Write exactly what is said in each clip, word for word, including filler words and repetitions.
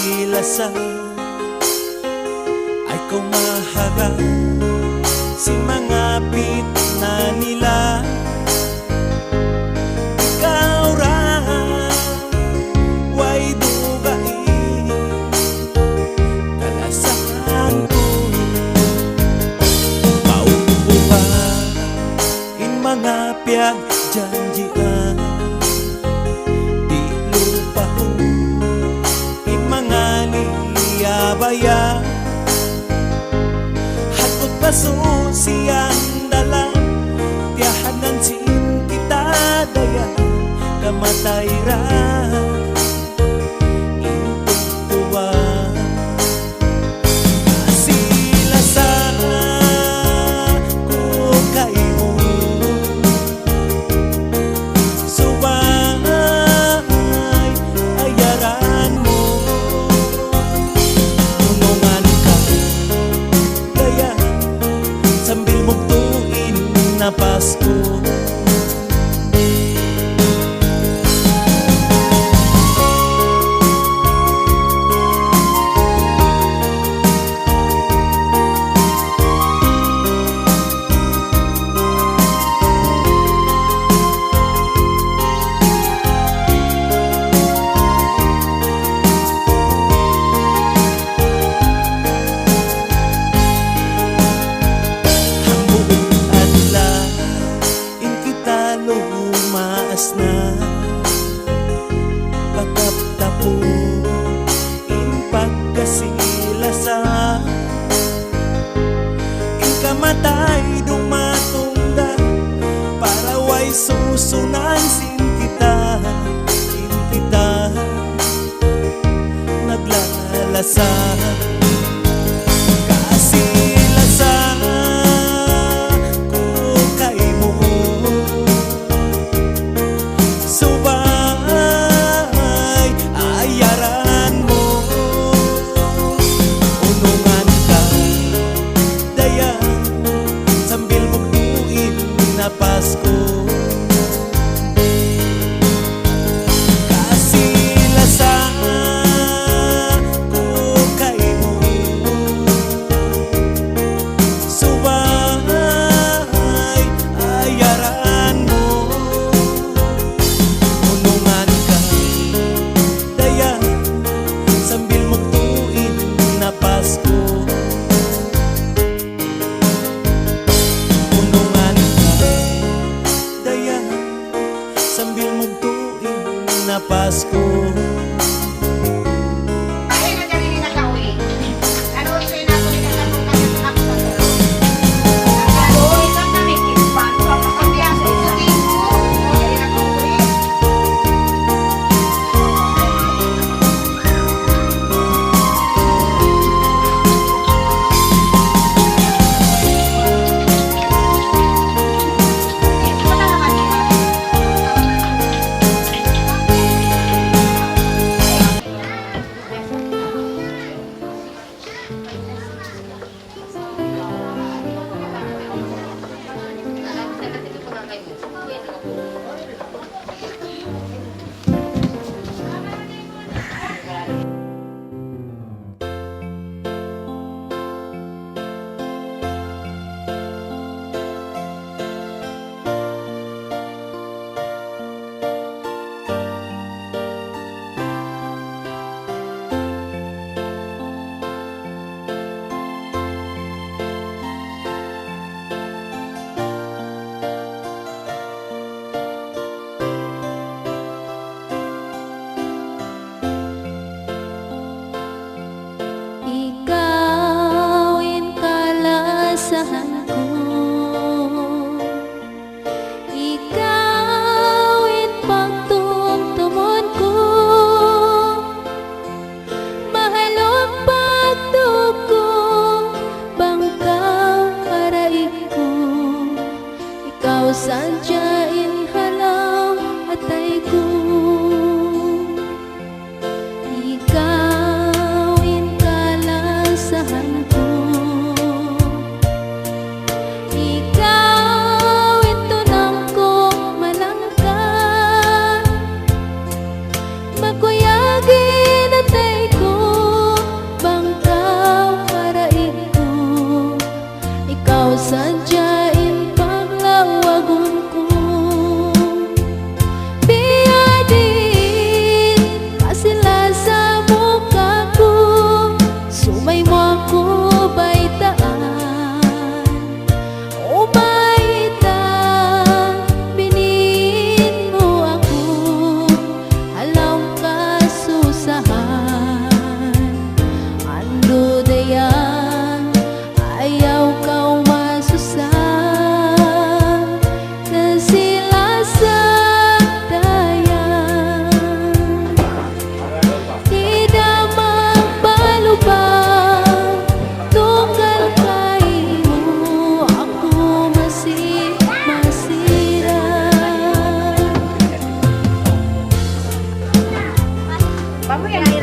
Lasa, ay kaw maharap sin manga pitna nila. Ikaw ra way dugaing kalasahan ku. Maupuhan in manga piyagjanjian, di' lupaun in manga liyabayan. Hatut pa susian dalan, tiyahanan sin kita dayan, kamatay ra in tugtuan. Kasi lasa ku kaymu, subay ayaran mu. Unungan ka dayan sambil bugtu' in napas ku. Hambuuk adlaw in kita lumaas na, pataptapun in pagkasi-lasa. In kamatay dumatung da para way susunan sin kita, sin kita naglalasa. Kasi lasa ku kaymu, subay ayaran mu. Unungan ka dayan sambil bugtu' in napas ku. Kasi lasa ku kay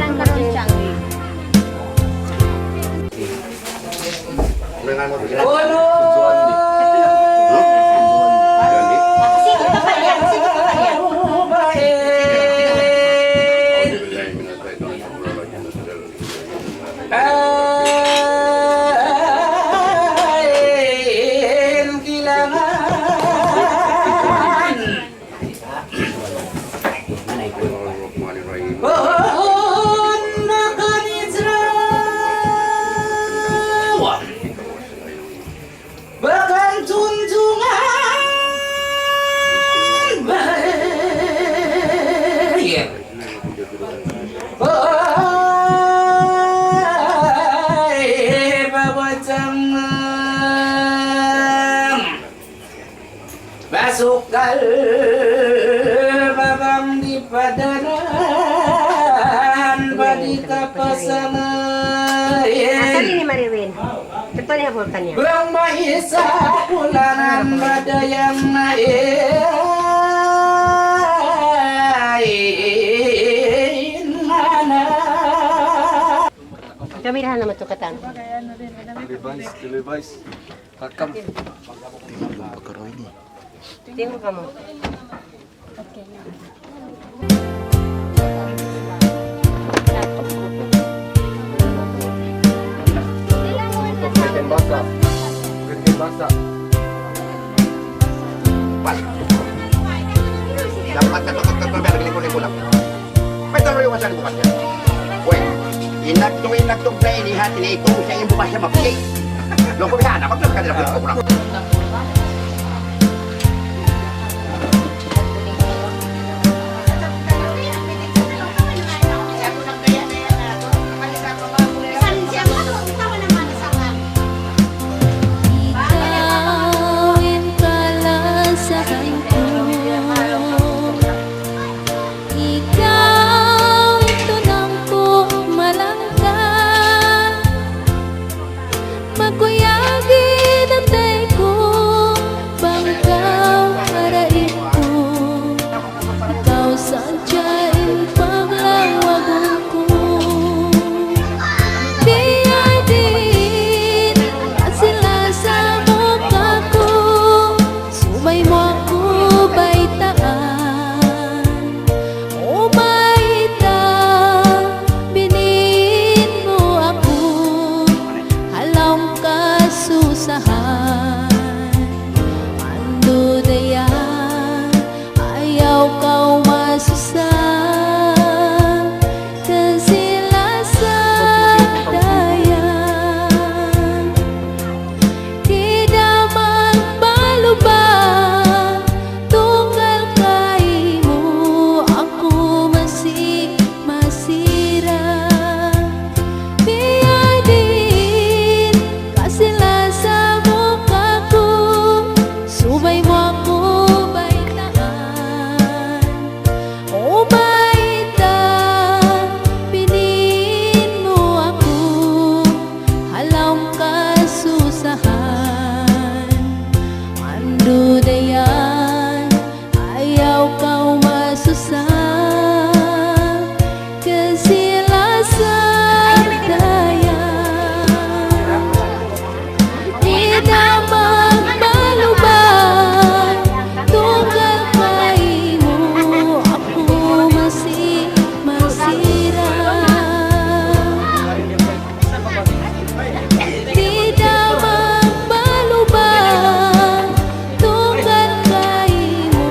Karon siyang. Bahkan tuntungan bayar. Ay, babatang. Masukal babang di padanan, badi ka pasamain. Asan ini, Mariwin? Telepon ya, Volkan, ya? Bang maisa pulangan badayang main mana. Kami rahan naman tukatan. Levi's, Levi's. Hakam. Tingin kamu. Basa. Basa. Pas. Dapat ka, dapat ka, dapat ka, dapat ka. Pwede rin yung masyadong bukas yan. Uy, inagtong, inagtong play ni hati na ito, siya yung bukas siya mapili. Loko, bisa na, pag ka nila pagkakulang. Ikaw in kalasaan ku. Ikaw in tunang ku malangka. Makuyag in atay ku, bang kaw maraing ku. Ikaw sadja in paglawagun ku. Biya' diin, kasi lasa mu kaku', subay mu aku baytaan. O bayta', biniin mu aku ha lawm kasusahan. Andu' dayan, ayaw kaw masusa, kasi lasa dayan. Di' da magbalu' ba, tunggal kaymu aku masi masira. Biya' diin, kasi lasa mu kaku', subay mu aku baytaan. O bayta', biniin mu aku ha lawm kasusahan. Andu' dayan, ayaw kaw masusa, kasi lasa dayan. Di' da magbalu' ba, tunggal kaymu aku masi masira. Di' da magbalu' ba, tunggal kaymu.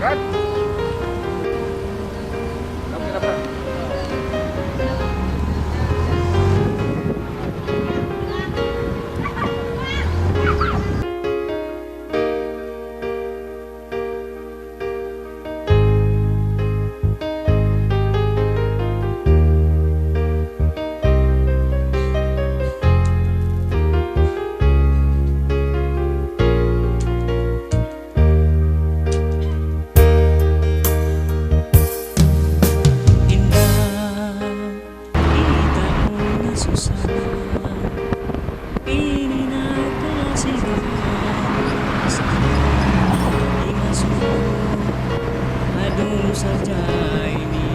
Indah kita ku nasusahan, ini na kasihan, di' masuk, adun sadja ini.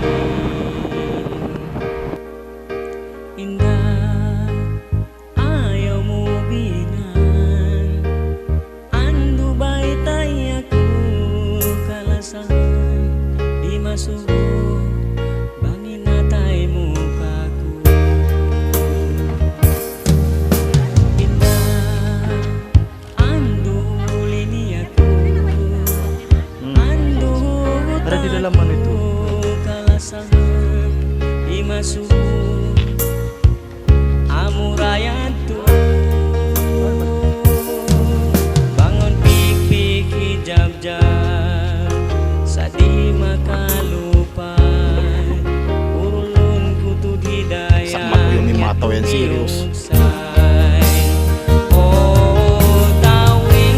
Indah, ayaw mu binan. Andu' baytai aku kalasahan, di' masubu bang in atay mu kaku'. Indah, andu' lini aku, hmm, andu' hutang aku kalasahan, di' masubu. Amura yadtu, bang awn pikpik hijab-jab, sa' di' makalupay, urulun ku tuud hidayah. Sa' makuyun ni mataw yan, serious. O tawin,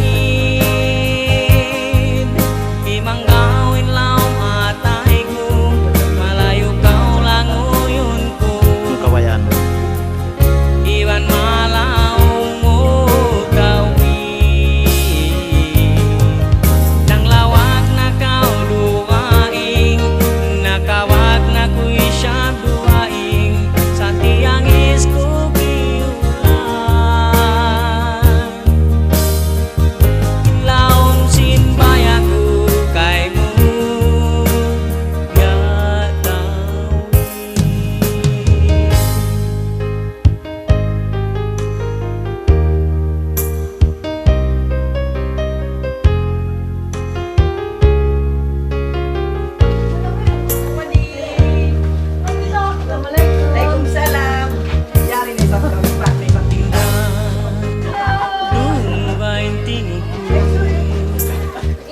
imang gawin laung atay ku, malayu' kaw languyun ku. Ang kawayan. Iban malaung mu tawin. Nanglawag na kaw dugaing, nakawag na ku isab dugaing, sa' tiyangis ku kiyulan. Laung sin baya' ku kaymu, ya tawin. Waalaikumsalam. Yari na isab kami, pati pagkita. Dugaing tingug ku.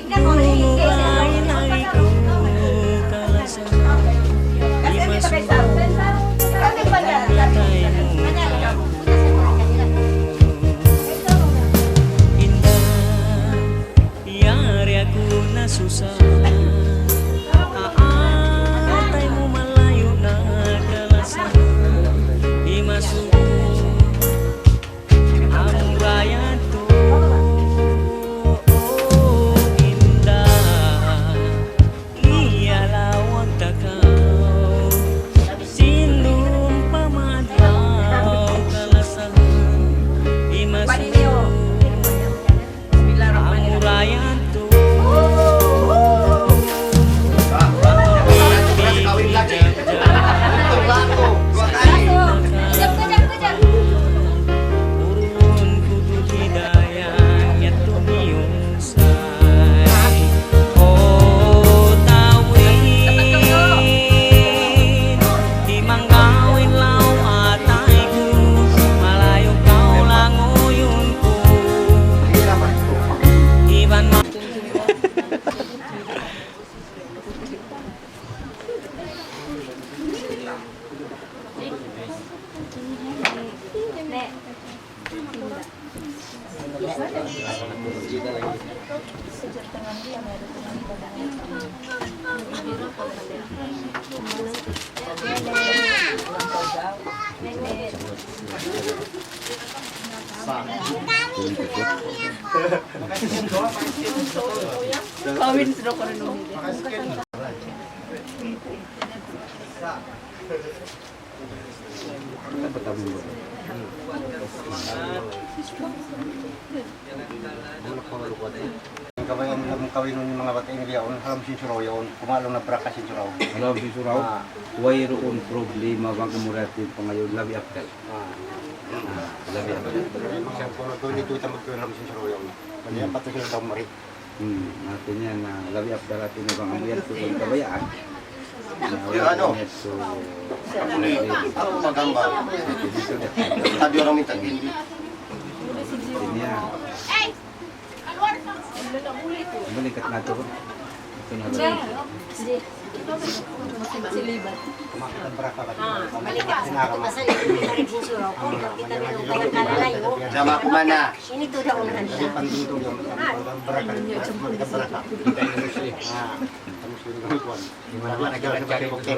Dugaing tingug ku kalasahan. Indah, yari aku nasusahan. Atay mu malayu' na kalasahan. Di' masubu. Amura yadtu, o indah, iyalawag ta kaw, sin duun pa madlaw kalasahan, di' masubu. Amura yadtu. Kawin sa doktor nung. Kawin, kawin in manga bata' ini bihaun, ha lawm sin suraw yaun, kumaun na barakat sin suraw. Ha lawm sin suraw, ah, wayruun problema bang umurati pangayun labi afdal. Ah. Ah, labi afdal. Siya' kunu' tuud itu tambak tuud ha lawm sin suraw yaun. Kaniya patu sila daw mari. Hmm, hati niya na labi afdal hati niya bang amu yadtu kabayaan. Na, wala' niya yadtu. Ako magamba. Tabi orang minta gindi. Hati niya. Balikat na to. Ito na ba? Silibat. Jama kumana. Ini tu dah unahan na. Di mana-mana kita cari bukti.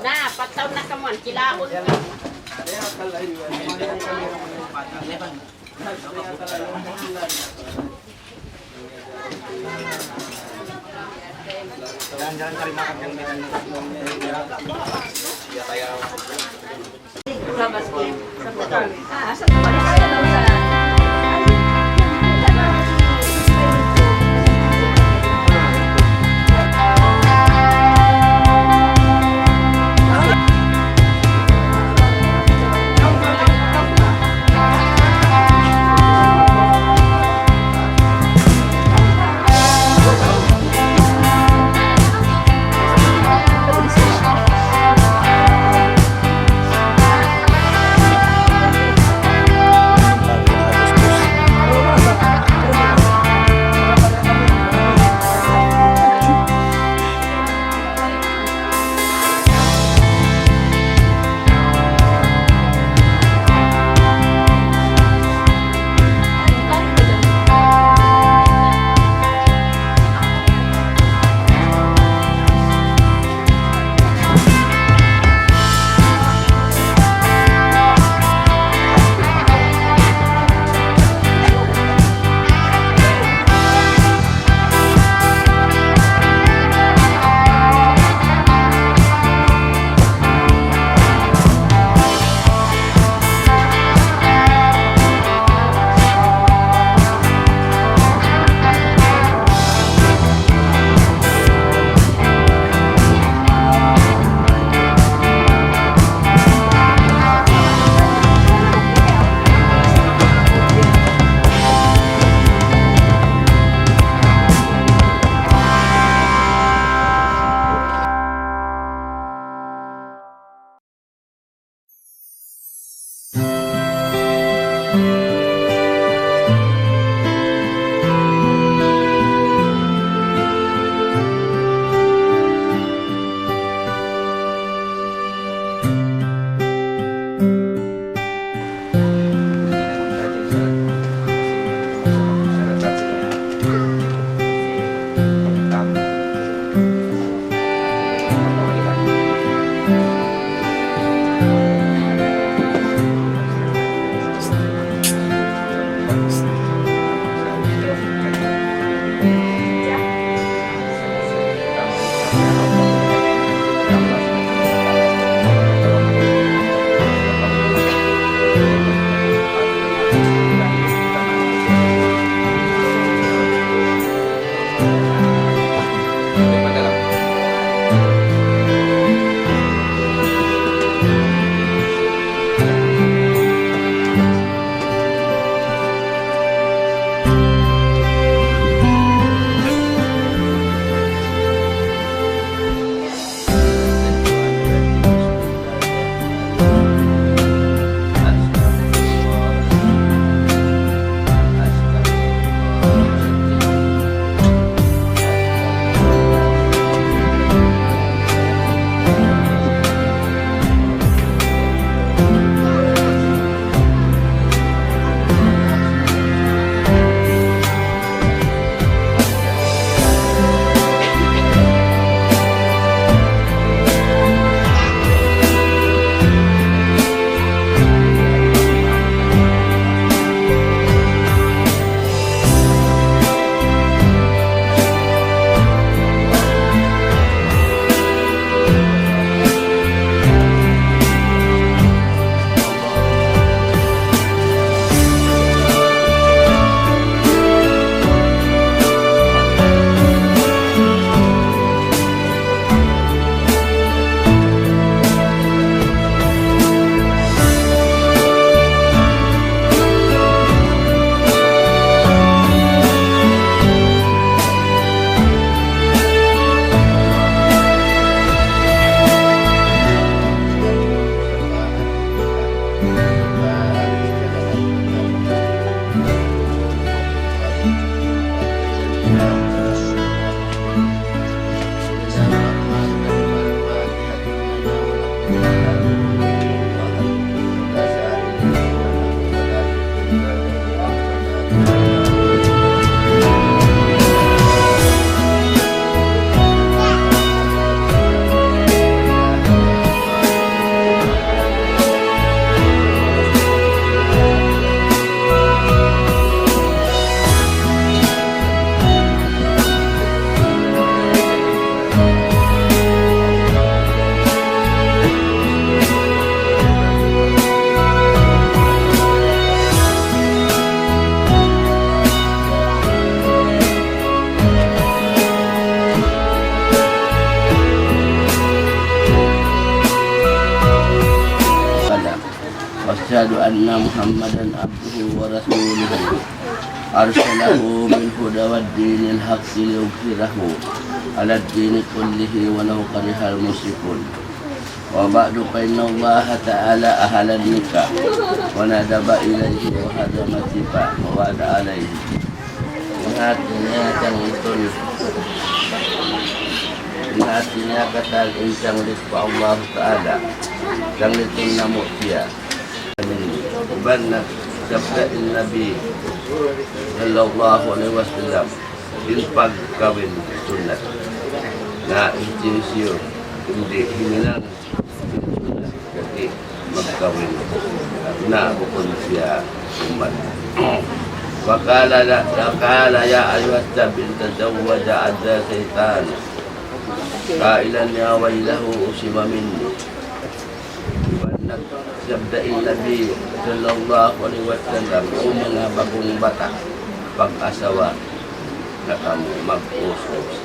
Na, pagtaon na kamu, kilahon ka. Jalan-jalan cari makan yang أشهد أن محمدا عبده ورسوله أرسله بالهدى ودين الحق ليظهره على الدين كله ولو كره المشركون. وبعد، فإن الله تعالى أحل النكاح وندب إليه وحرم الزفاف ووعد عليه. In hati niya, sanglit in, in hati niya katan in sanglit pa Allah Ta'ala, sanglit in namu' siya. Iban nagsabda in Nabi sallallahu alayhi wasallam, in pagkawin sunnat. Na in hisiyu-siyu di' huminang in sunnat, di' magkawin, na bukun siya ummat. وقال لا، وقال يا أيها الشاب إن تزوج أدرى الشيطان قائلا يا ويله أصيب مني. Iban nagsabda in Nabi sallallahu alayhi wasallam, "O manga bagong bata', pag-asawa na kamu, mag-us-us.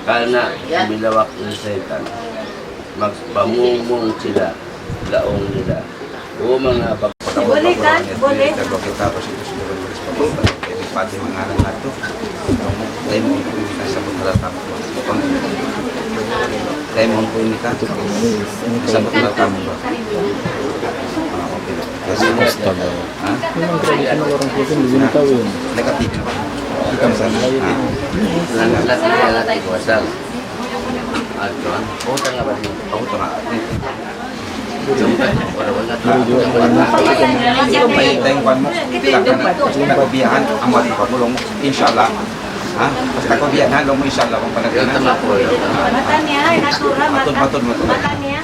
Karna' sumilawak in saytan, magpamungmung sila, laung nila, O manga bagong." Boleh kan? Boleh. Kita, kita, kita, kita, kita, kita, kita, Taymahun ku ini ka, sabut ha lawm. Taymahun ku ini ka, sabut ha lawm. Ah, okay. Astaga. Ha? Memang grabe ka na orang tua kan, hindi na tao yun. Negative. Ikaw sa, ha? Ang lahat ng lalaki ko, asal. At yun, utang nga ba? Utang nga. May time kuwan mu, kita ka na, kita ka biyahan, amu in pamulung, inshallah. Ha? Basta kaw biyahan, laung mu inshallah, bang panagnaan. Mata niya, ay, natura, mata. Matud, matud, matud. Mata niya.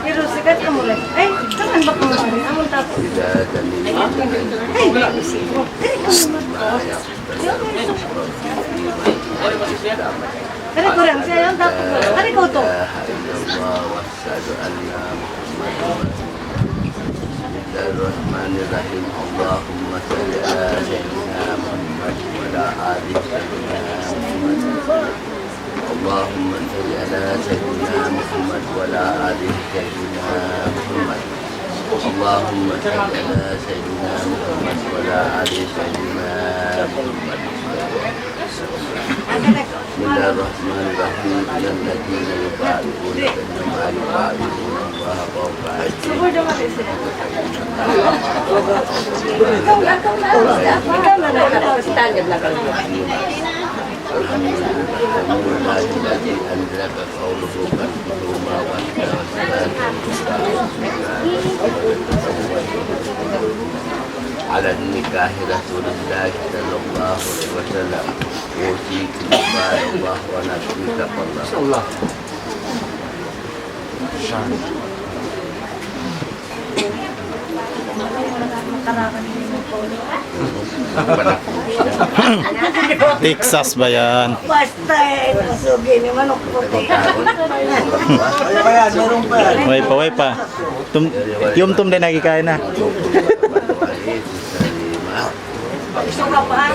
Pero sikat ka muna. Ay, saan ba ka muna? Amun tapo. Ay, ay, ay. Kari kurang siya yung tapo. Kari ko to. أشهد أن محمدا رسول الله. بسم الله الرحمن الرحيم. اللهم صل على سيدنا محمد وعلى آل سيدنا محمد. اللهم صل على سيدنا محمد وعلى آل سيدنا محمد. اللهم صل على سيدنا محمد وعلى آل سيدنا محمد. بسم الله الرحمن الرحيم. إن الذين يبايعونك إنما يبايعون الله فوق أيديهم. الحمد لله، الحمد لله الذي أنزل قوله فانكحوا ما طاب لكم من النساء مثنى وثلاث ورباع. على نكاح رسول الله صلى الله عليه وسلم. أوصيكم عباد الله ونفسي بتقوى الله. Texas ba yan? Basta, eh, nasugi ni manok puti. Way pa, way pa. Tum, yum tum din nagkikain na. Gusto ka pa?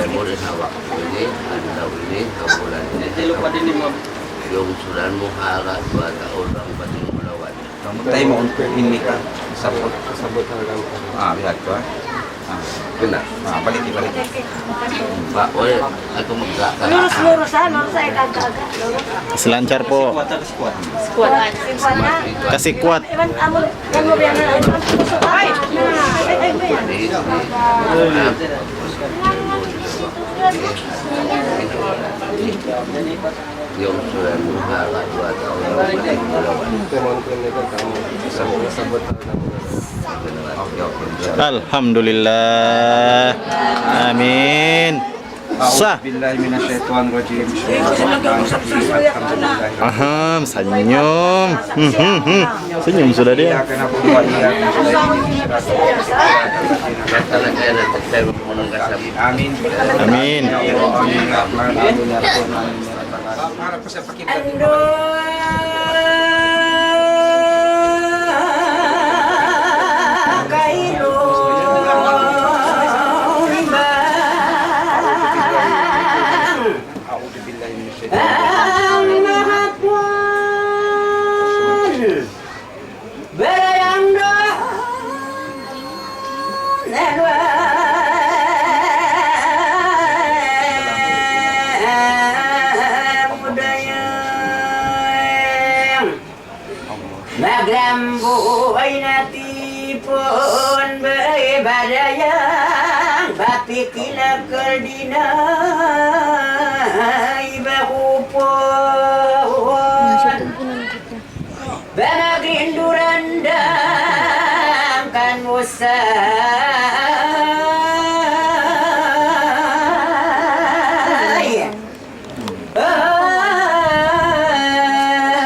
Yung sulan mo, haga, bata, ulang, pati mulawan. Taymahun ku ini ka, sabut. Sabut talaga. Ah, lihat ko, ah. Ah, kena. Ah, balik, balik. Ba, oy, aku magka-, Lurus, lurus, ha? Lurus, ay, kagka-, lurus. Mas lancar po. Squat, squat. Squat, ha? Kasi squat. Iwan, amo, amo, yan, ay, ay, ay, ay, ay. Yung sulan mo, nakakatuwa, tao lang, pati mulawan. Alhamdulillah. Amin. Sa. أعوذ بالله من الشيطان الرجيم. بسم الله الرحمن الرحيم. الحمد لله. Aham, senyum. Hmm, hmm, hmm. Senyum sudah dia. إياك نعبد وإياك نستعين. Amin. Amin. Amin. Amin. Amin. Amin. Amin. Amin. Amin. Naglambuy na tipun ba'y badayang, bapikil akal di na iba kupun. Ba magrinduran dangkan usay.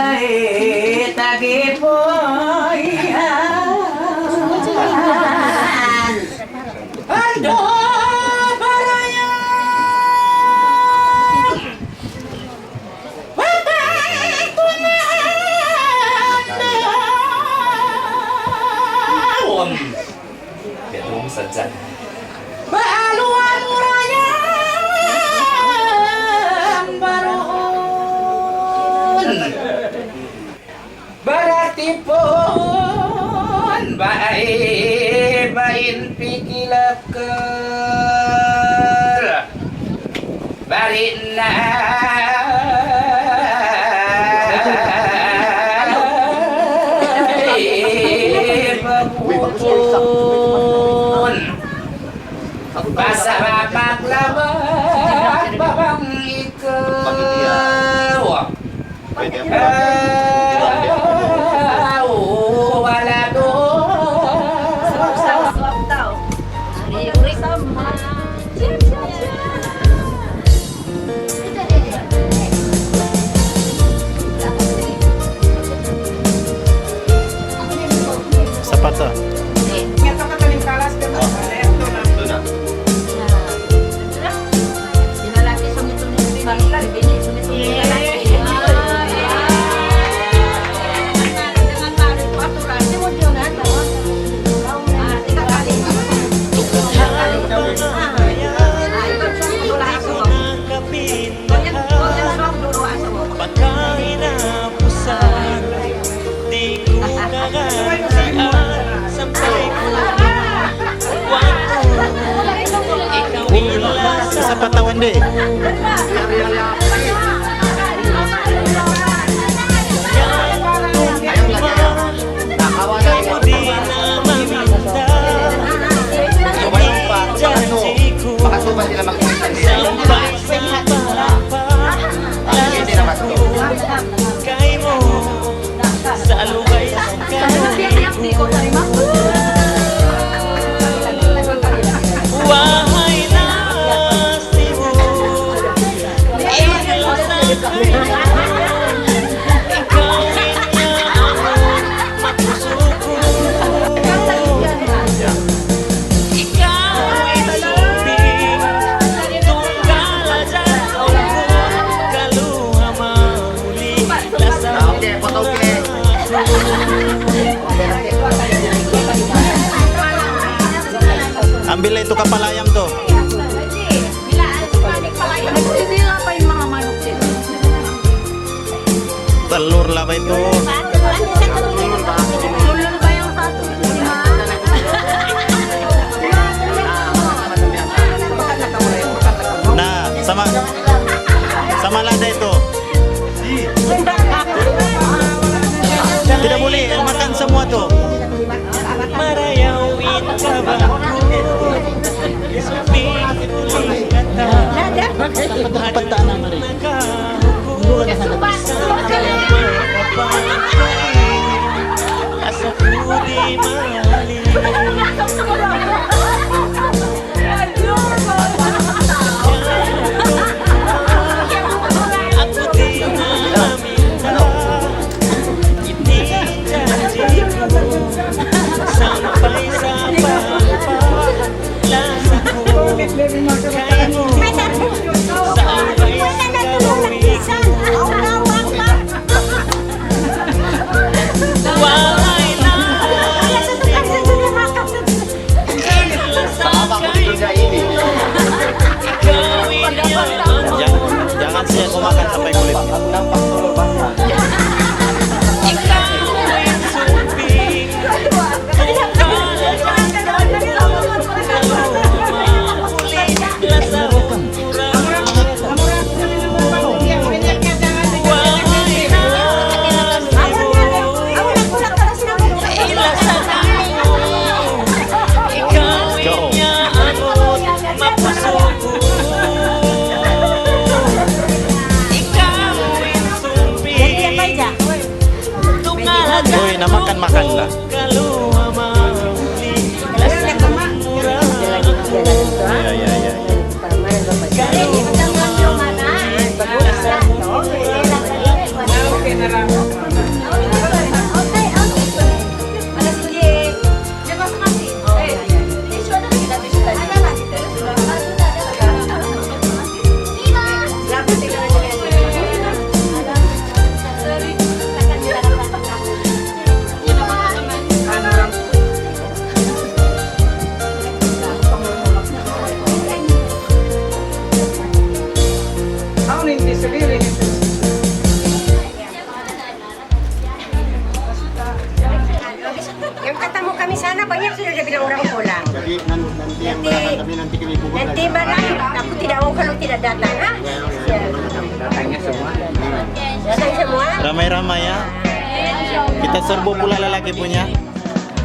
Ay, tagipuyan. Ando baraya. Wa ta'tuman. Betul saja. Balu amuraya baruun. Baratipun ba'ay ba'in pikil akal. Bari' na pagkutun. Basa ba maglabak ba bang ikaw? Sapata. Pagkain na pusan, di' ku kagantian sampay ku waktu ikaw in lasa. Isa pa tawon di. Di' na maminda in janji' ku sampay sa papa. Lasa ku kaymu, sa lugay sa kaluwi ku. Wahai nasibu, in lasa kaymu, ikaw in yaun makusug ku. Ikaw in subing tunggal ajaw ku, kalu ha mahuli lasa ku. Ambil itu kapala ayam tu. Nagsisinila pa in manga manuk didtu. Talur la ba itu? Talur ba yan sa atin? Na, sama, sama lada itu. Tidak boleh makan semua tu. Marayaw in kabang ku, subing huli katan. Hadi' na kahukuman. Asa ku di' mali. Aku di' na maminda in janji' ku sampay sa papa. Lasa ku kaymu, sa lugay sa kaluwi ku. Wahai nasibu, in lasa kaymu, ikaw in yaun. Jang-, jangan siya kumakan sampai kulitnya. Ikaw in subing Amu na, amu na, amu na, amu na, amu na, amu na, Makan lah. Ya, ya, ya. Yang katamu kami sana banyak sudah dia bilang orang pulang. Jadi nan-, nanti yang nanti, berangkat kami, nanti kami buka nanti lagi. Malam aku tidak mau kalau tidak datang, ha? Ya, ya. Datang semua. Datang semua. Ramai-ramai, ya. Kita serbu pula lelaki punya.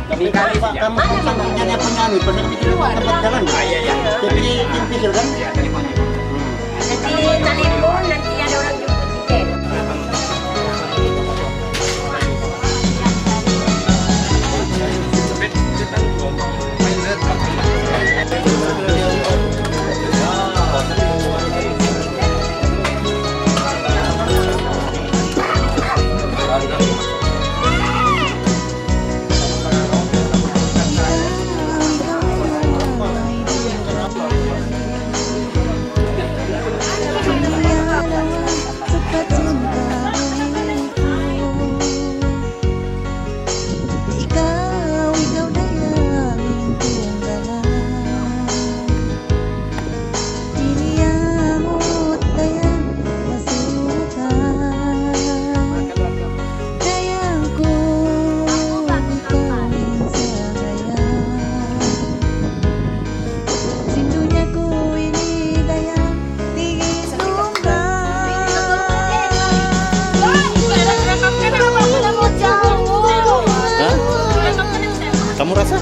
Tapi kali, Pak, kamu kan punya, dia punya anu, pernah bikin tempat jalan. Ah, iya, iya. Tapi ini official kan? Iya, telepon. Hmm. Nanti telepon, nanti ada orang jemput kita. Ha? Kamu rasa?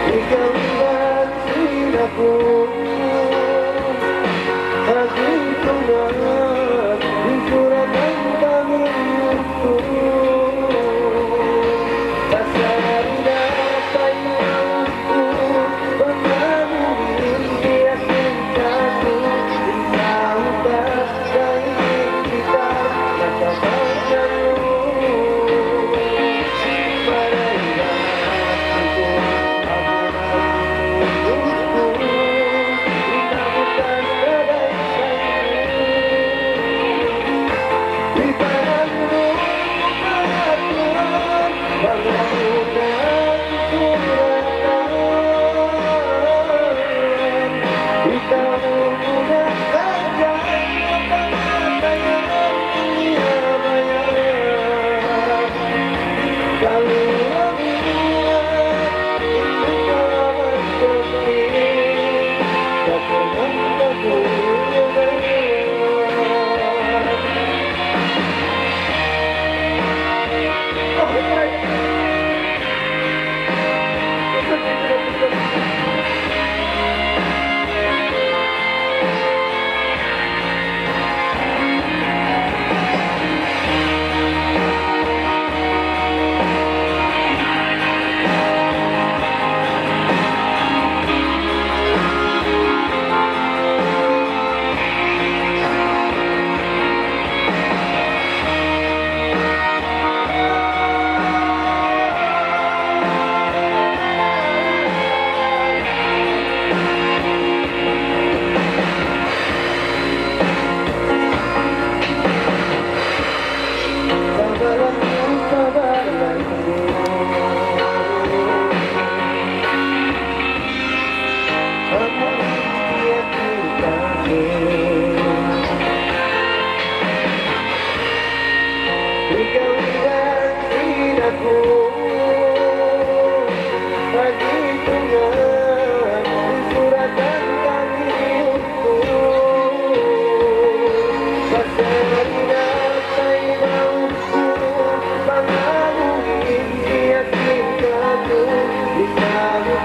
Ikaw in dayn sin aku, ha gintunang, in suratan pangayuun. Pasal in dayn sin aku, bang amu in biya' sin katu', ikaw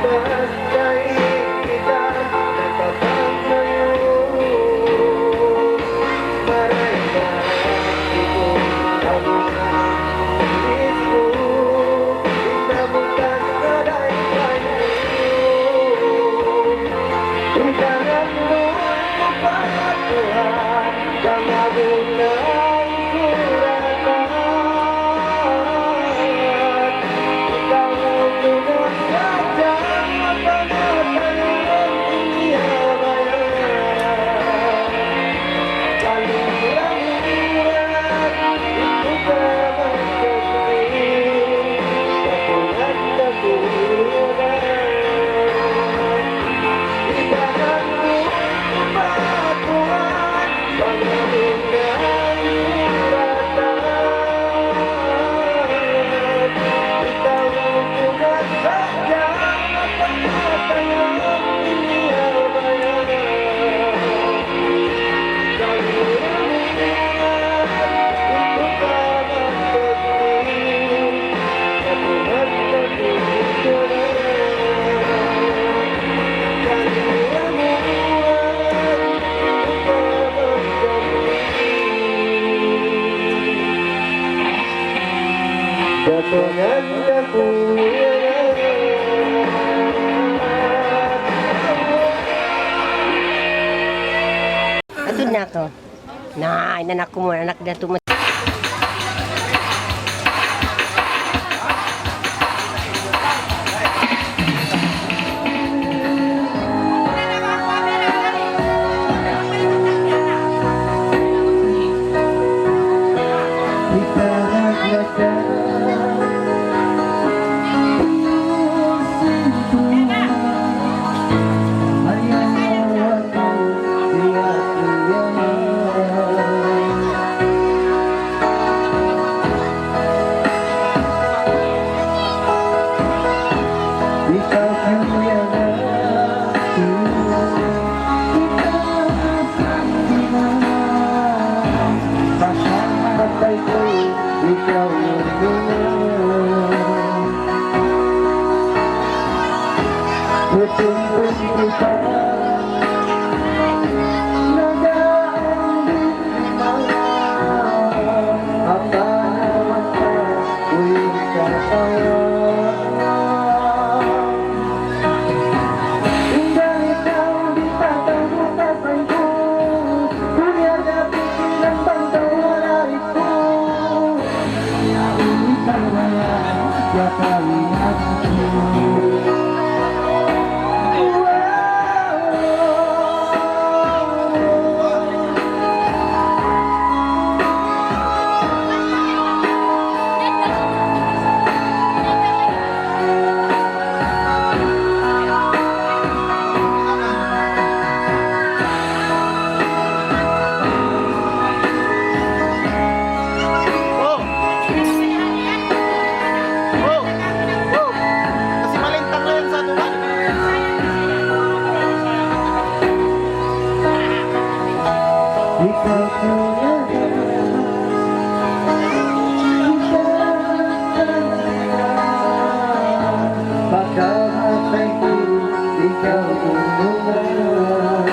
pa Atud na aku. Na, in anak ku mu, anak Datu' Mat-, Puting-puting kita nag-aambit di' manga apa na mata uy katawa. Tinggal ikaw di' tatanggu-tatanggu, dunya na pikilan bang tawala iku. Oh! Oh! Oh! Kasi malintang na yan sa ato, ha? Pagkamatay ku, ikaw umulan.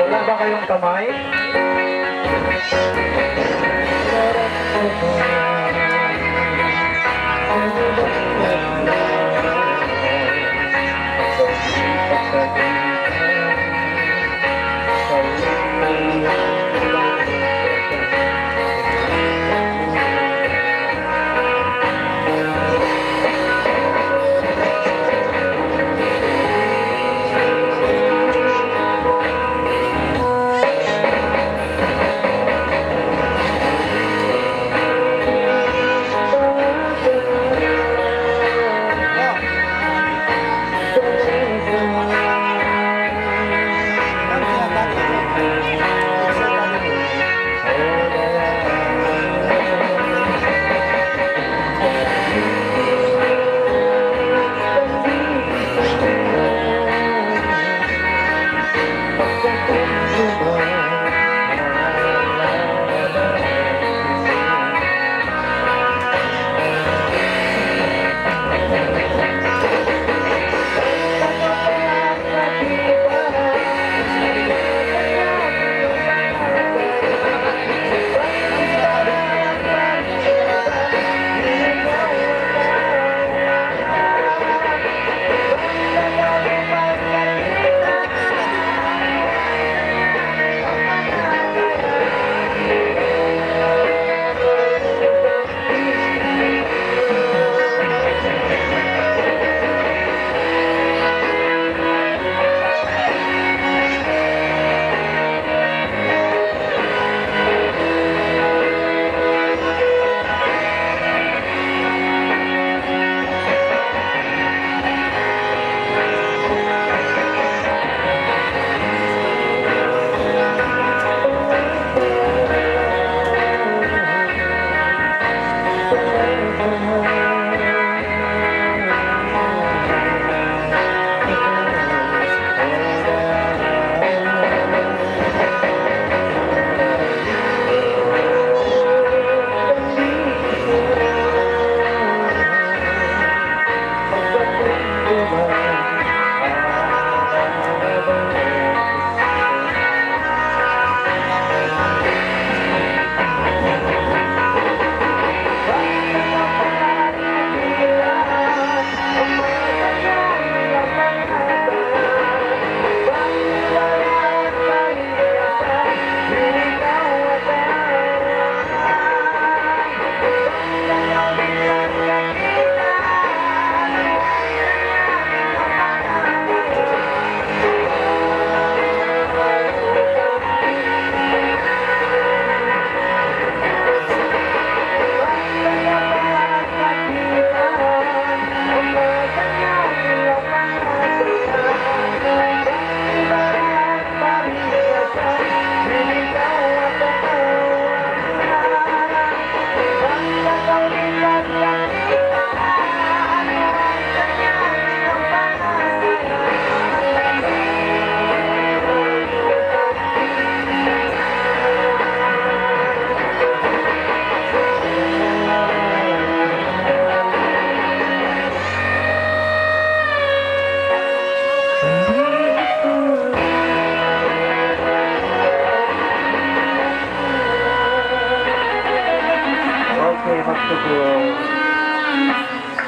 Wala ba kayong kamay?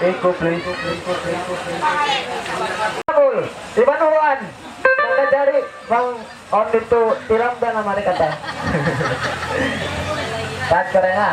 Iko, please. Abul, iban uwan. Nakajari, bang, on dito, tiram da na mari kata. Pat ko rin, ha?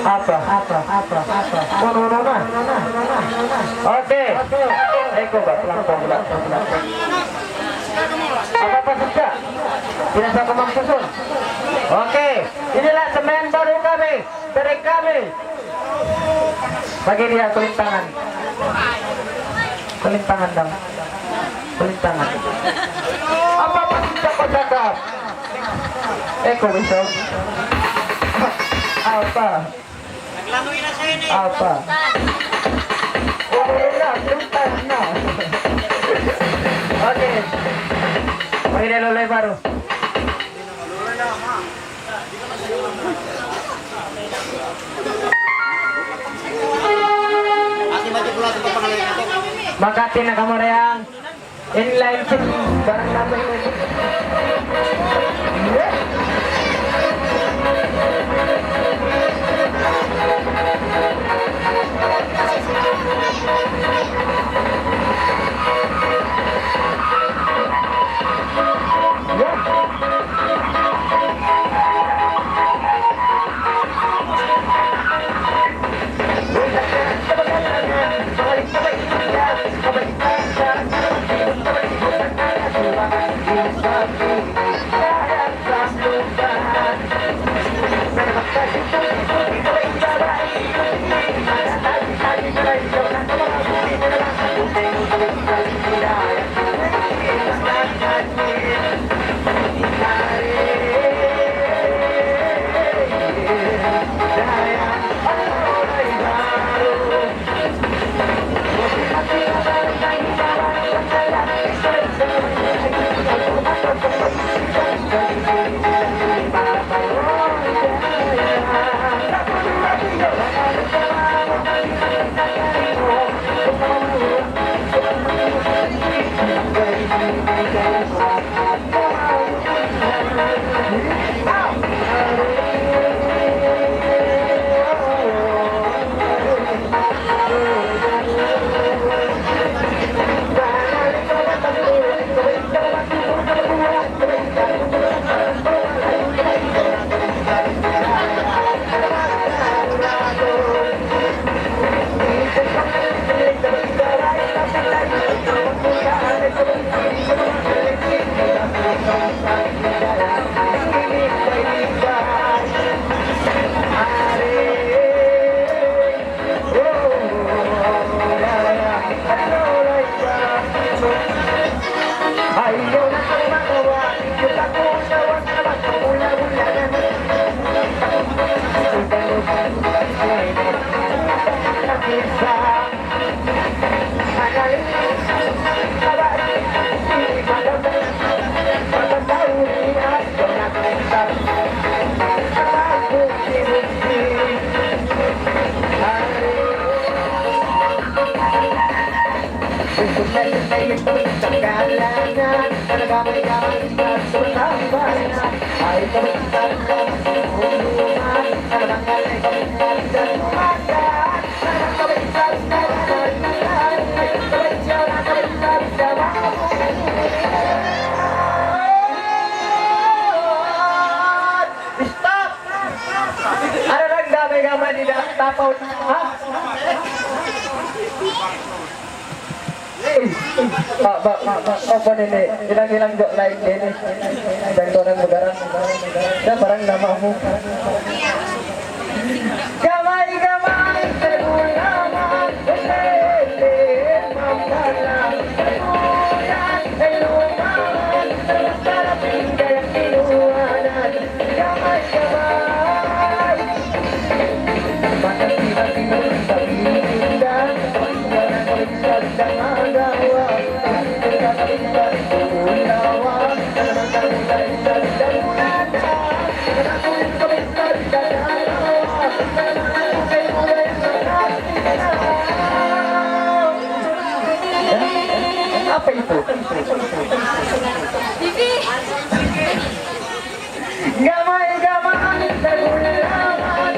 Apa? Apa? Apa? Apa? No, no, no, no. Okay. Eko ba? Pelan, pelan, pelan, pelan. Apa-apa saja. Tidak usah kemam susun. Okay. Inilah semian baru kami. Dari kami. Bagi dia kulintangan. Kulintangan daw. Kulintangan. Apa-apa saja kau cakap. Eko, besok. Apa? Apa? Umur na, tuntang na. Okay. Pwede loloy baru. Makati na kamu, Reyang. Inline sin barang namu ini. Stop! Ada orang gamay-gamay di dalam tapau. Ha? Eh, ba, ba, ba, ba, apa ini? Hilang-hilang jok lain ini. Dan orang begarang. Dan barang nama mu. Gamay-gamay, tagulaman, ulele, mampala, tagulaman, tagulaman, tagulaman, tagulaman, gamay-gamay. Apa itu? Gamay-gamay, tagulaman,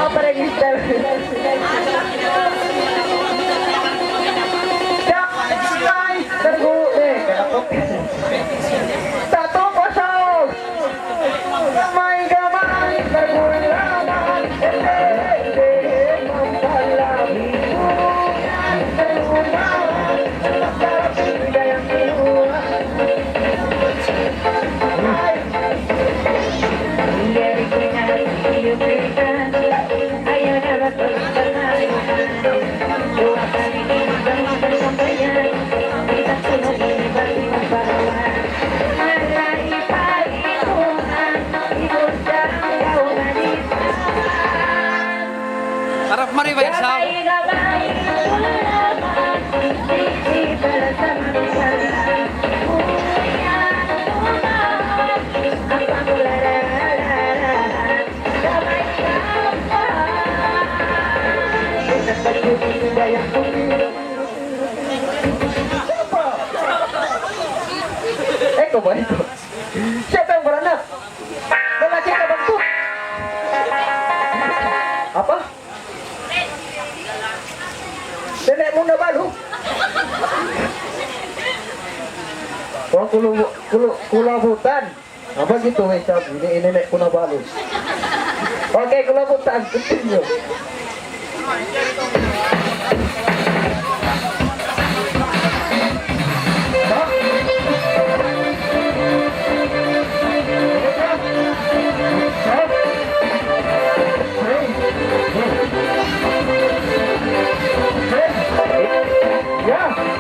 Apa register? Satu kosong. Gamay-gamay, tagulaman, tagulaman. Harap mari ba, Irsaw? Ikaw ba ito? Siya pa yung baranak. Lalaki ka ba ito? Apa? Nenek mo na ba, lo? Huwag kulo-, kulo-, kulabutan. Apa gitu, eh, sabi ni, ini nek kuna balu. Okay, kulabutan, continue. Yeah.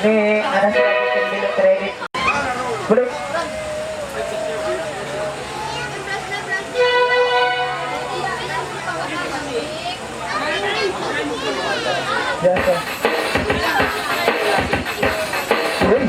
Ini ada seratus sembilan kredit. Boleh. Biasa. Uy.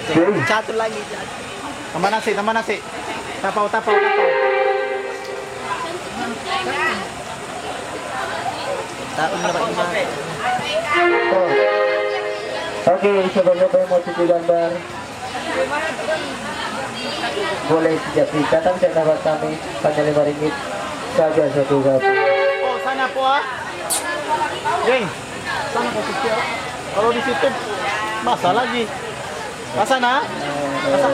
Satu lagi, satu. Tambah nasi, tambah nasi. Tapaw, tapaw, tapaw. Taun na ba iman? Oh. Okay, sabab na ba yung matutugan ba? Boleh sejati. Datang sa dapat kami, panyali maringit. Sabi sa tugas. Oh, sana po, ah. Jeng, sana po, sister. Kalau di situ, masa lagi. Asan na? Asan?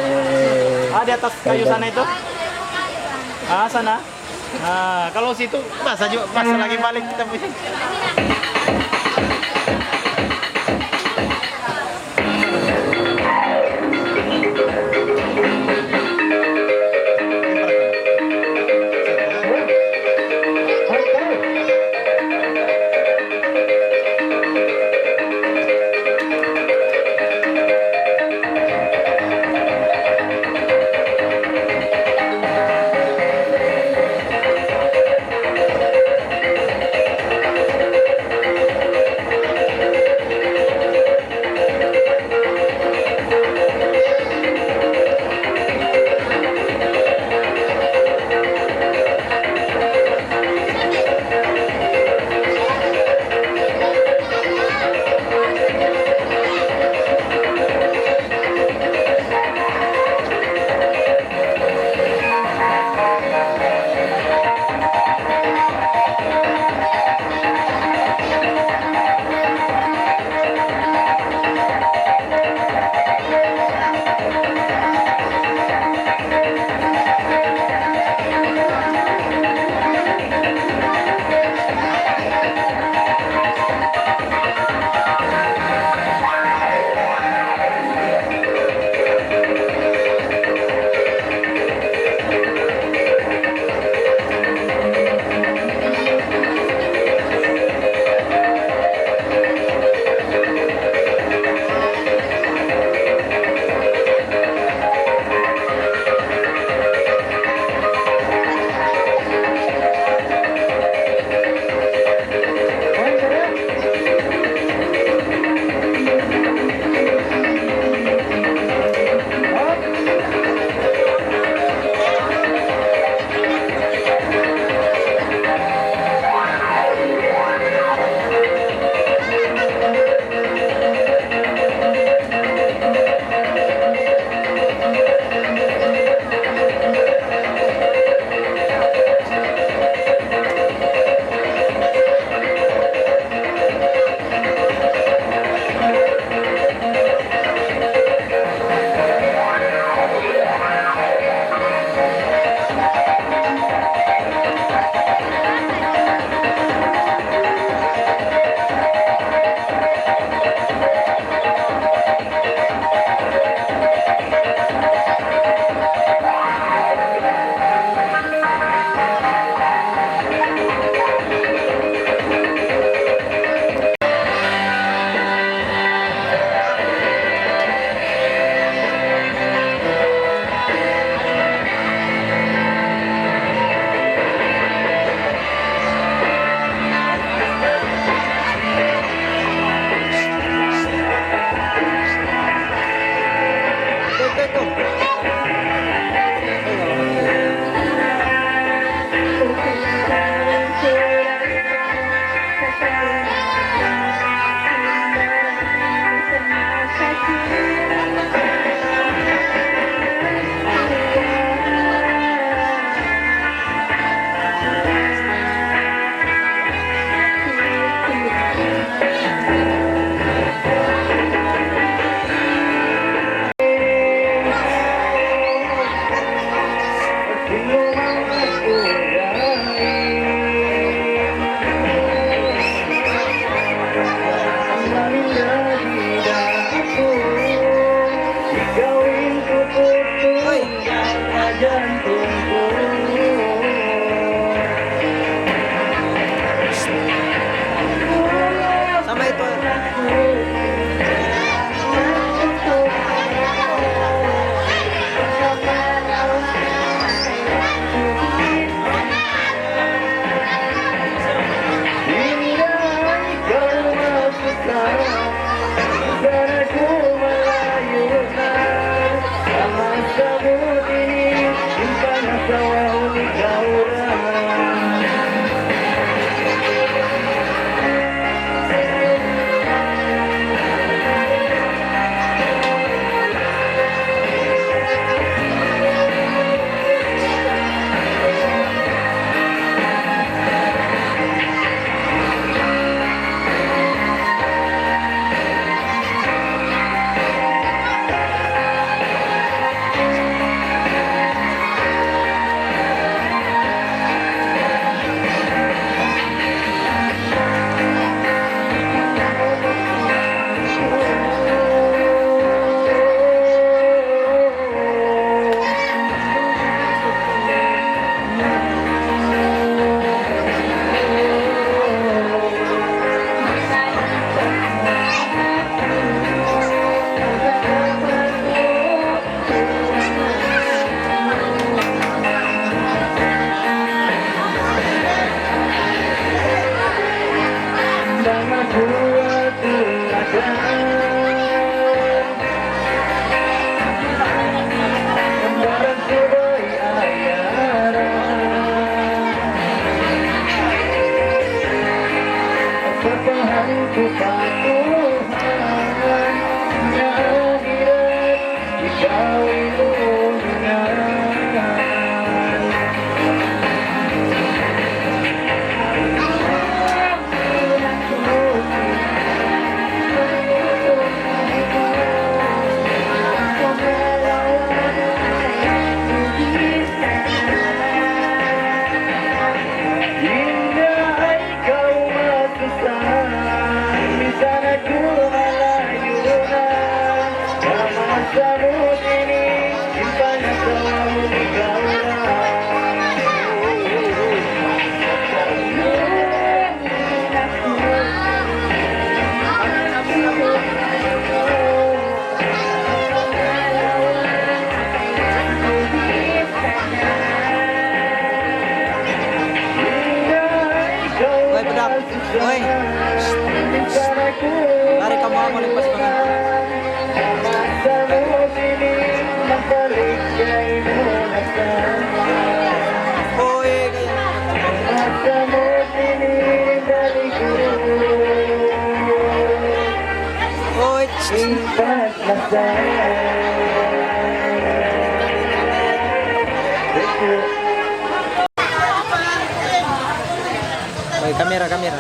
Ah, di atas kayu sana itu? Ah, sana? Ah, kalau situ, masa juga, masa lagi balik kita punya. Uy, budak. Uy. Pare, kamu ako nagpasmangan. Uy, uy. Uy, kamera, kamera.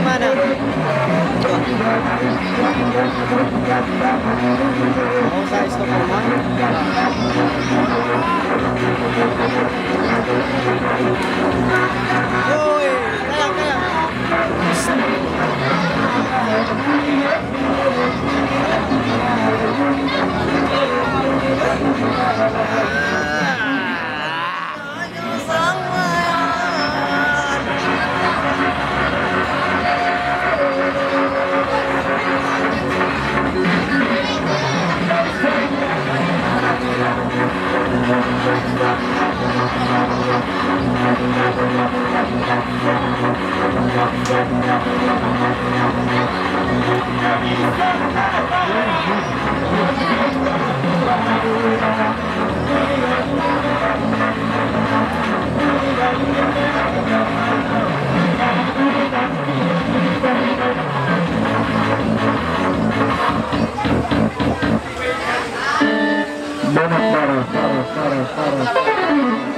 Mana? Mau sa stop rumah? Uy, kaya, kaya. Banat, banat, banat, banat, banat.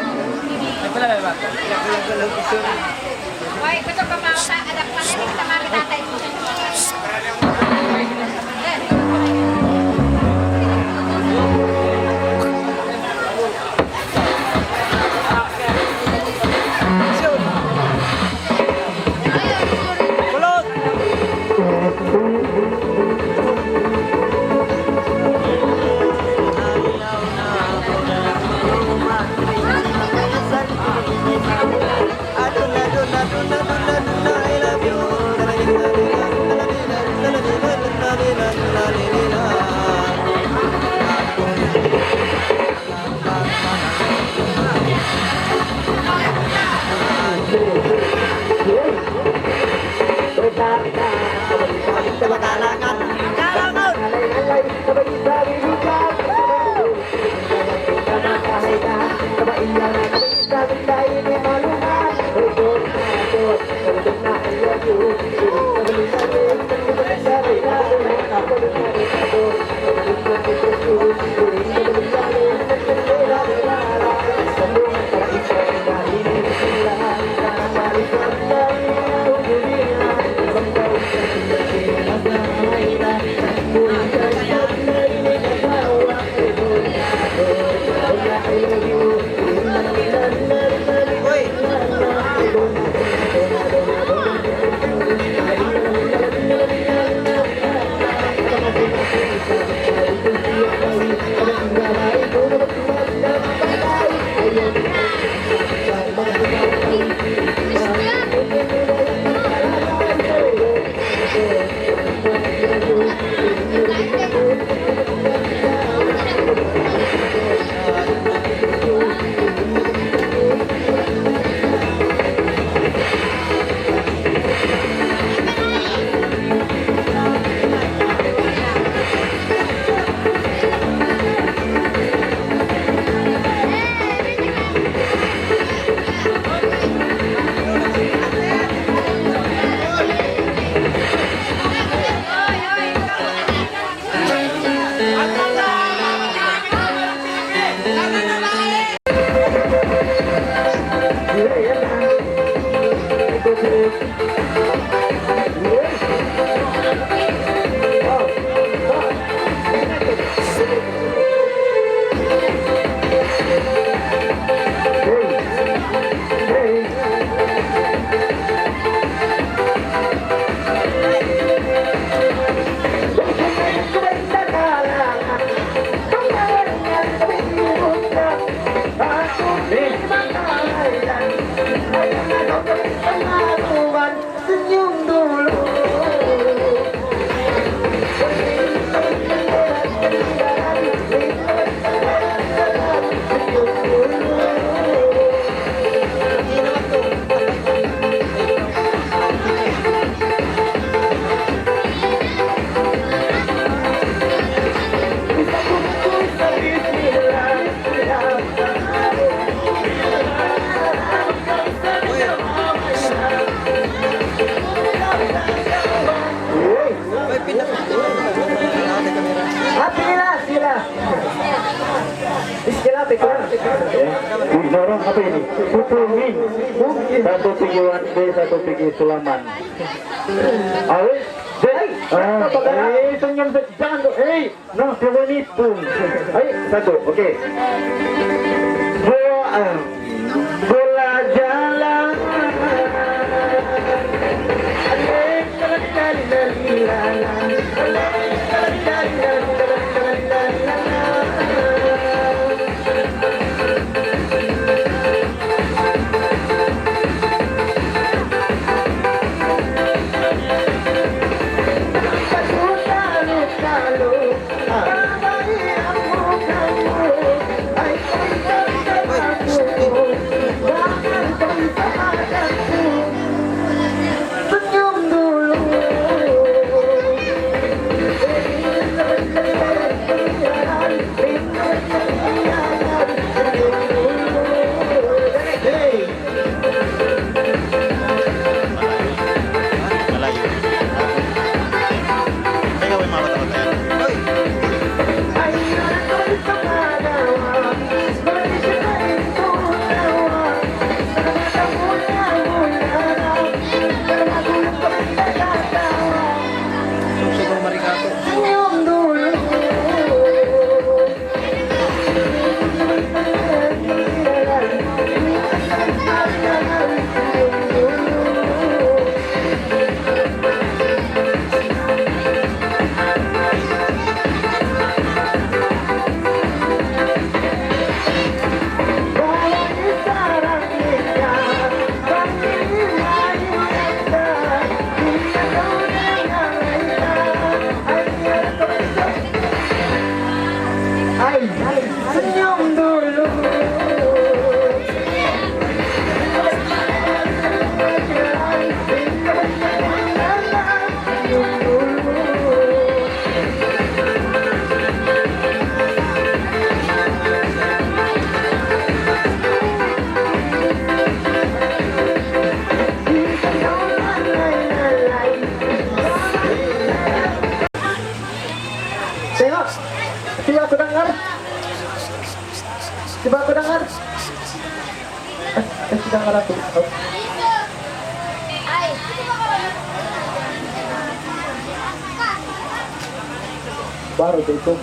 Hati nila sila. Iskila, pikir. Dorong apa ini? Pupungin. Satu pigi One Bay, satu pigi Sulaman. Awis. Ay, ah, apa ba? Eh, senyum se-, jangan tu. Eh, no, tiwani pun. Ay, satu, okay. Bola, ah, bola jalan. Malayu. Teka, may mga bata-bata yan. Hoy! Sugsugun marigato. Ay, senyum dulu. Tengok. Tiba aku dengar. Tiba aku dengar. Eh, eh, dengar aku. Oh. Baru itu.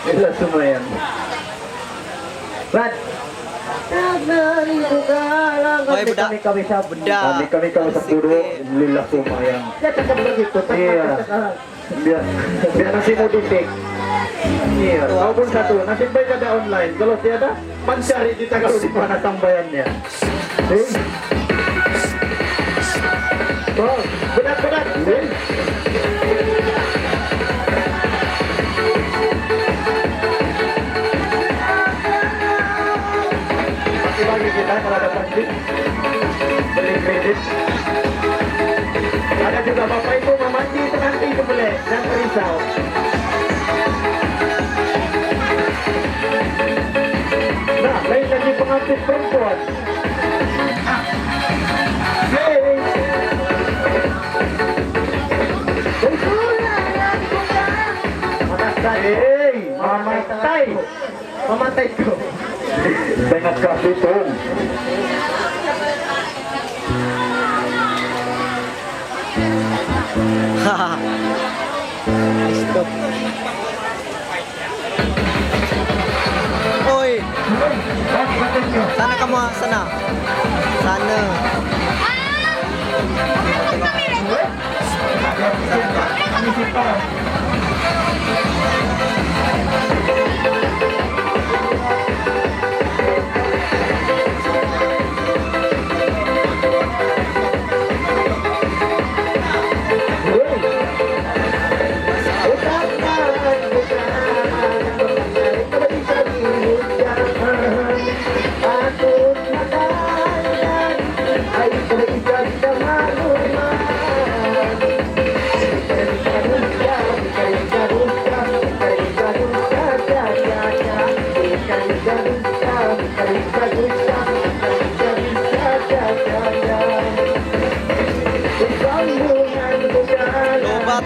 Ila sumayan. Brad. May budak. Kami, kami sa, budak. Kami, kami, kami sa puro. Sige. Lila sumayan. Iya. Biya', biya' na si Muditik. Iya. Kau pun satu. Nasib bay kada online. Kalau tiada, pancari di Tagalog di mana tambayan niya. Eh? Oh, berat, berat. Eh? Bagi-bagi kita kalau ada pancing. Beli kredit. Ada juga bapak ibu memancing pengantin ke beli dan perisau. Perempuan. Hey. Mamatay. Hey, mamatay. Mamatay kaw. Tengok ka situ. Stop. Uy! Sana kamu, sana. Sana. Lubat.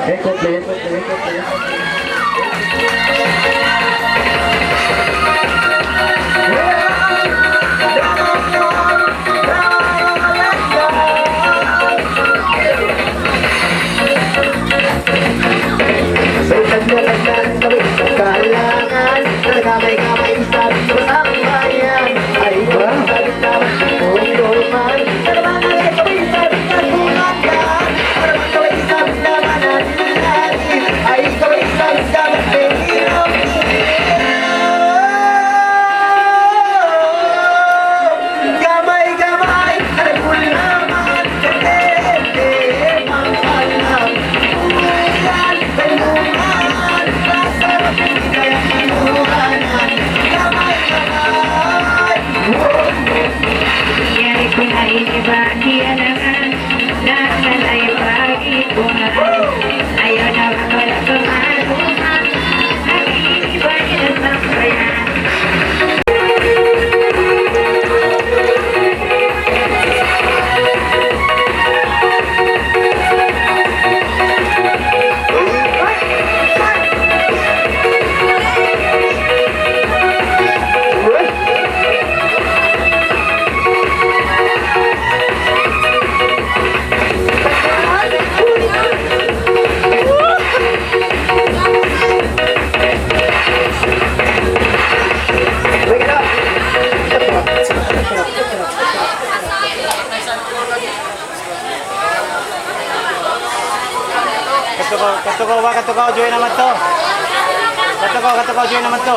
Ikut, ikut, ikut, ikut. Katukaw ba, katukaw, join naman to. Katukaw, katukaw, join naman to.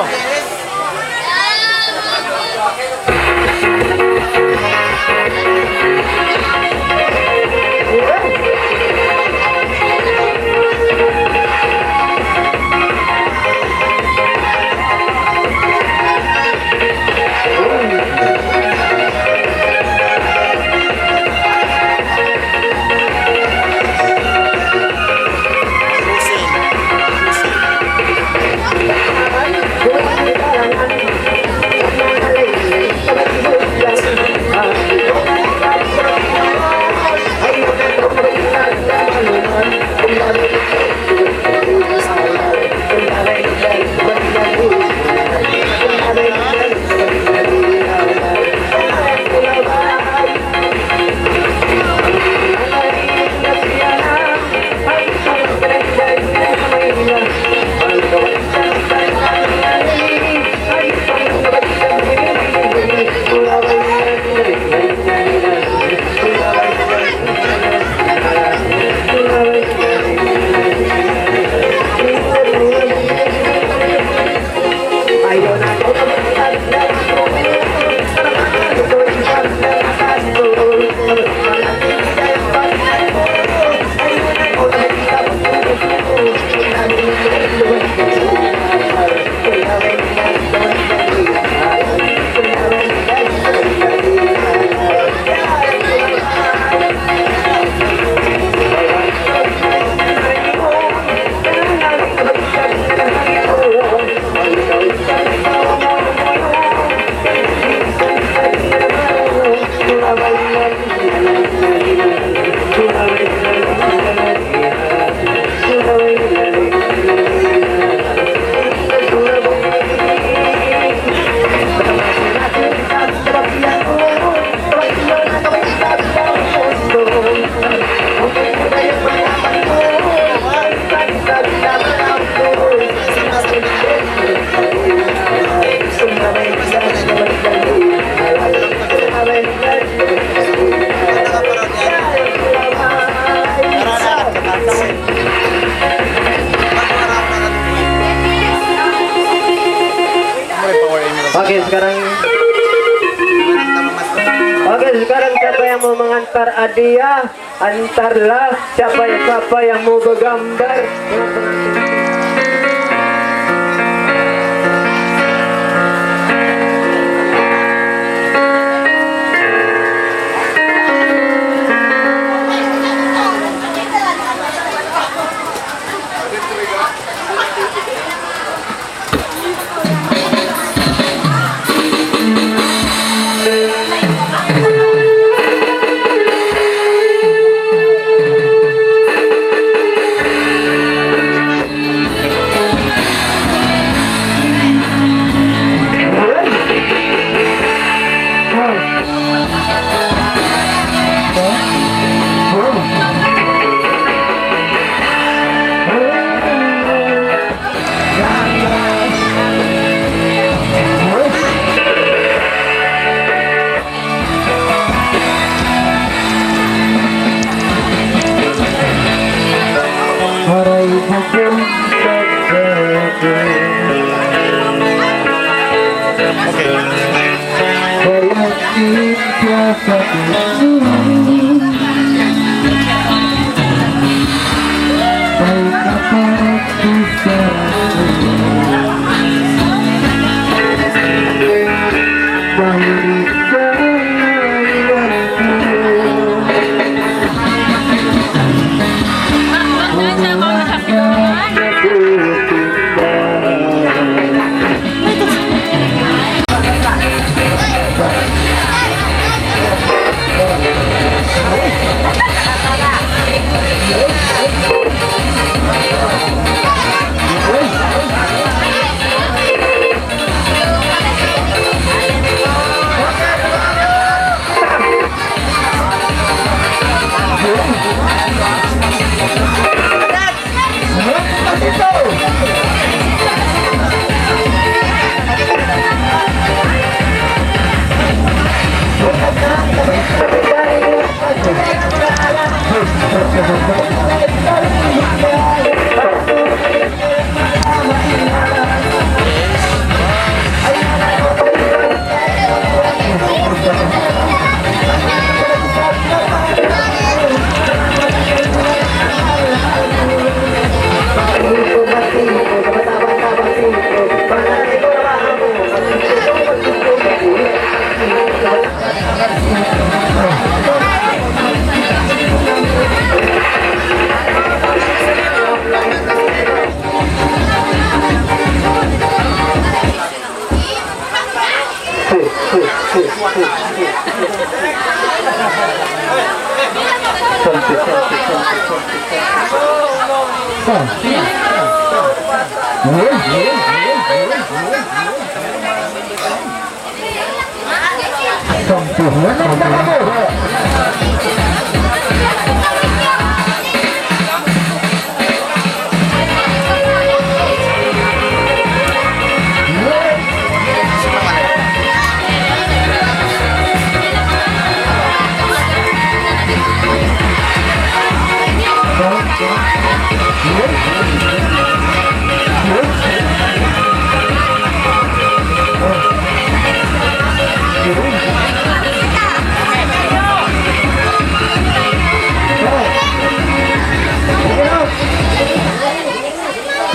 Okey, sekarang. Okey, sekarang siapa yang mau mengantar hadiah? Antarlah siapa, siapa yang mau bergambar.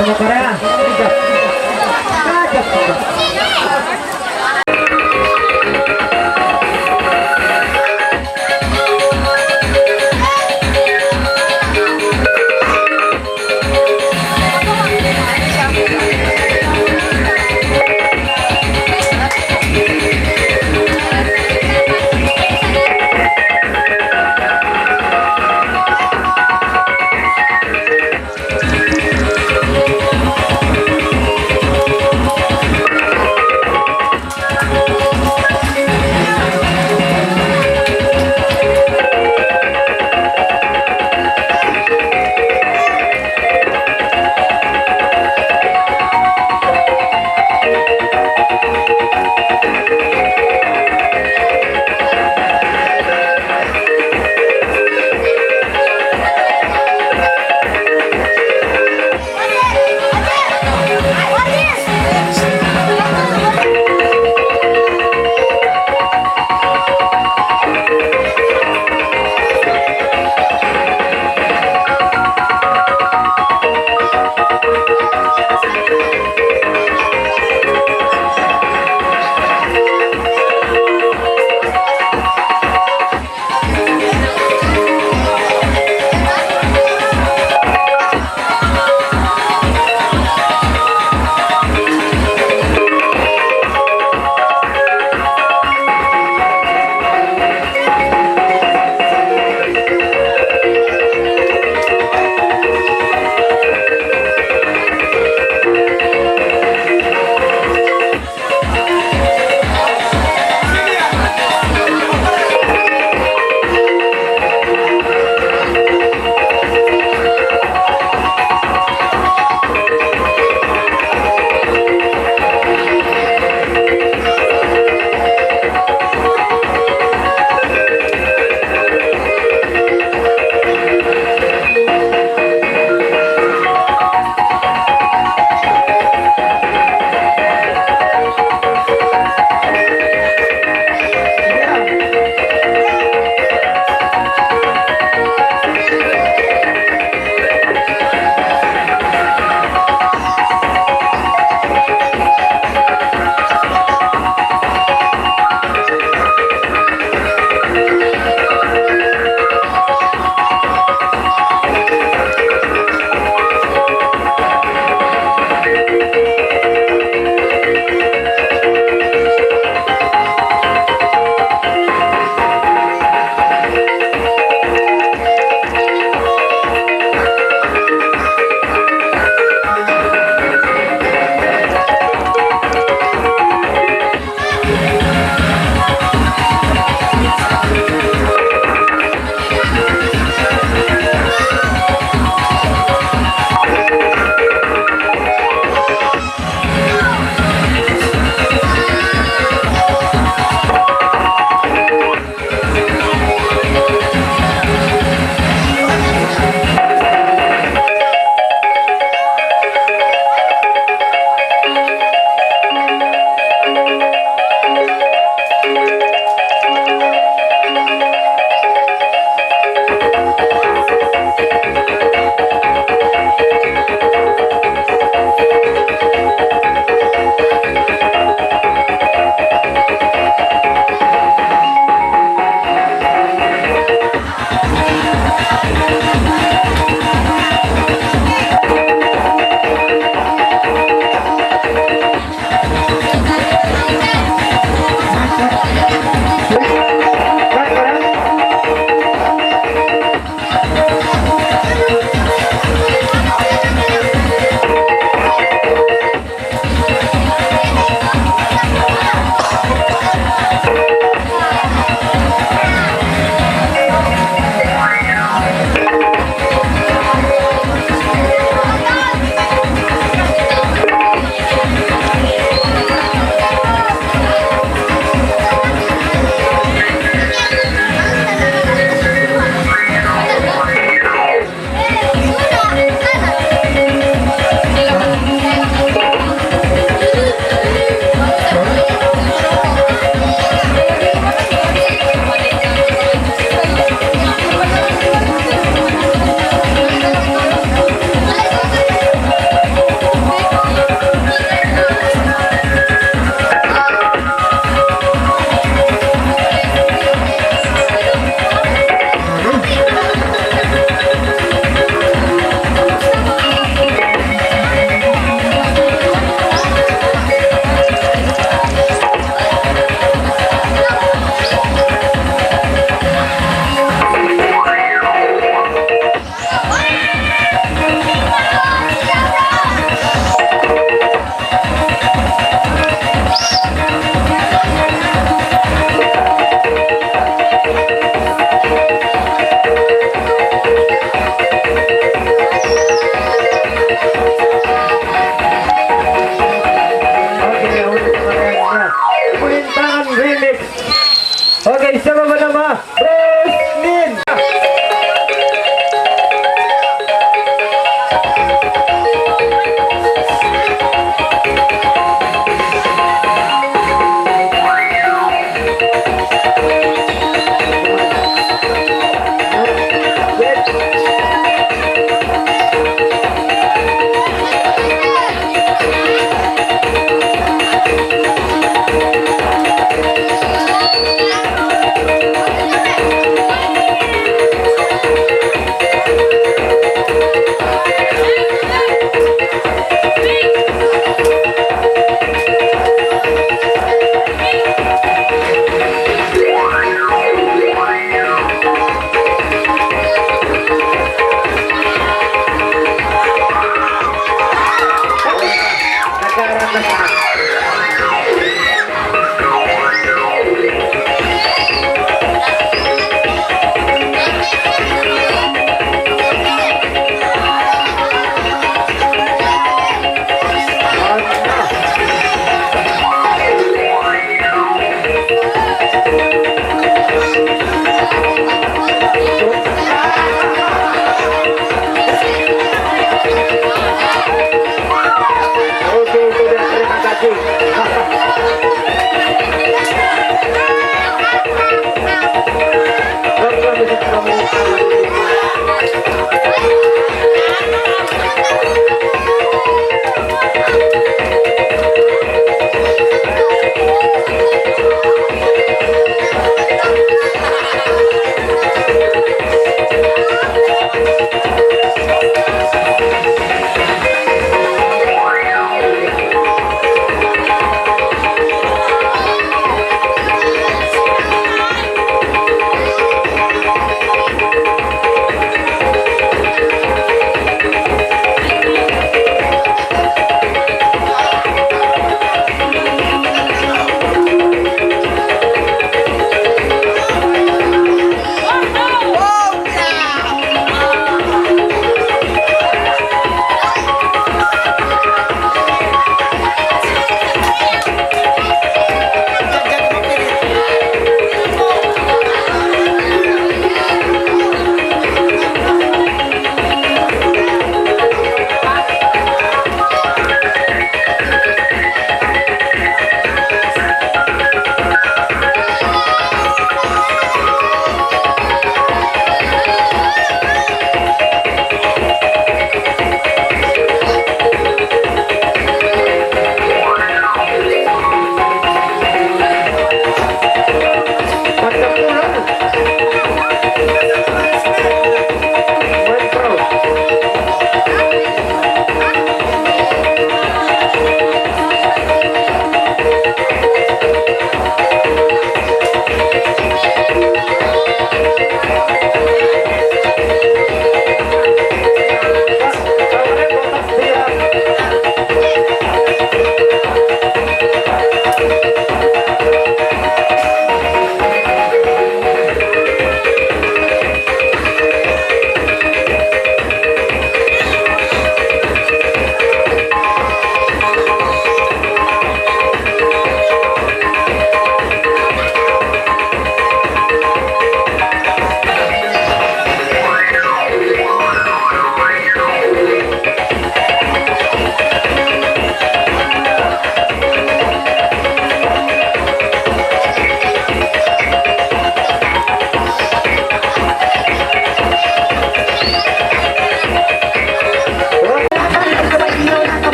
Tengah Korea.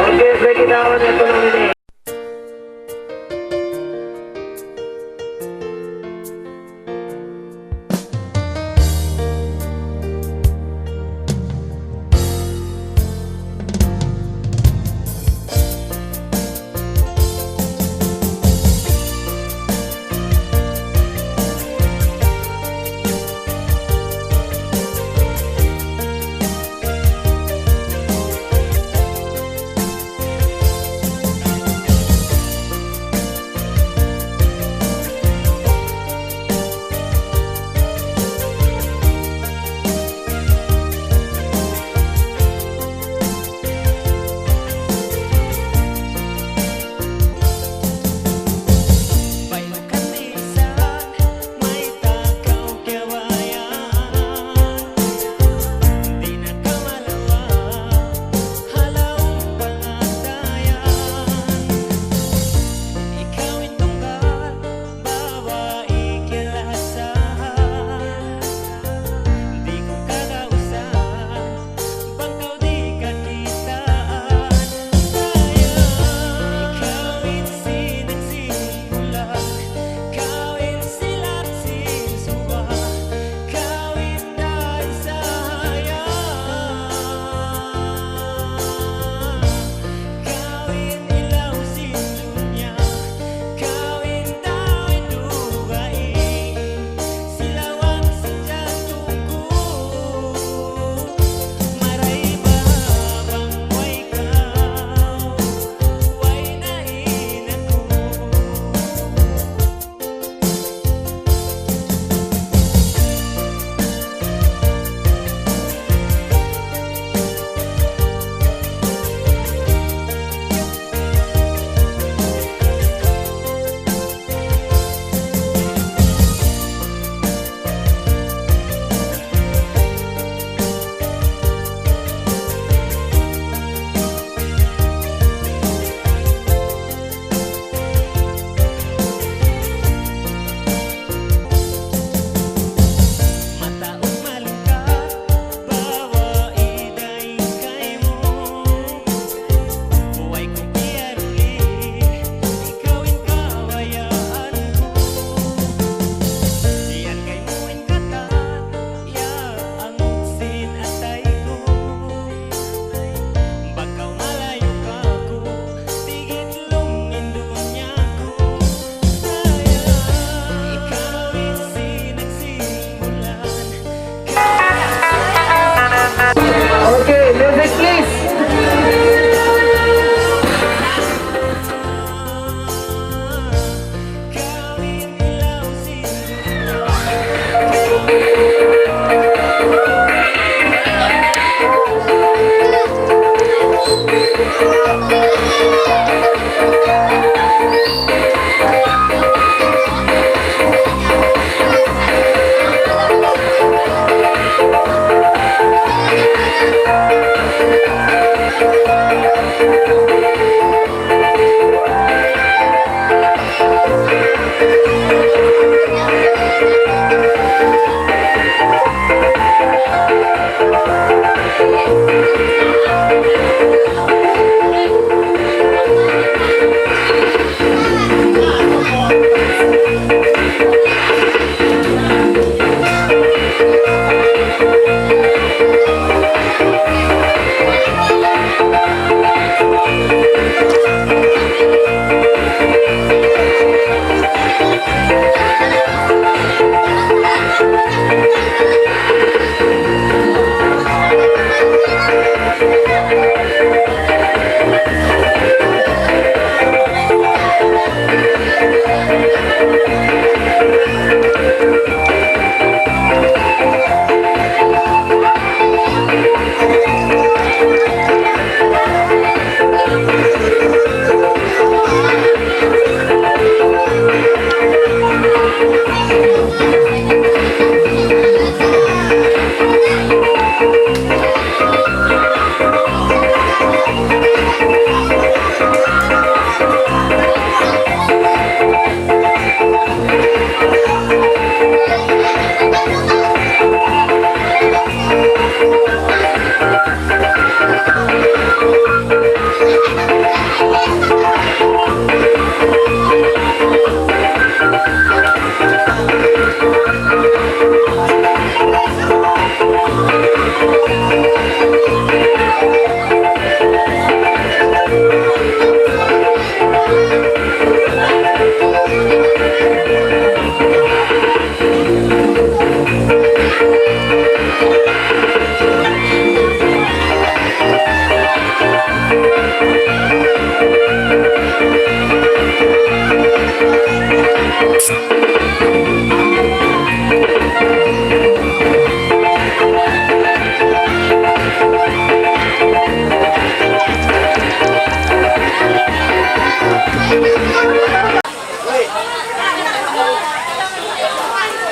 Okay, break it down, ito na ini.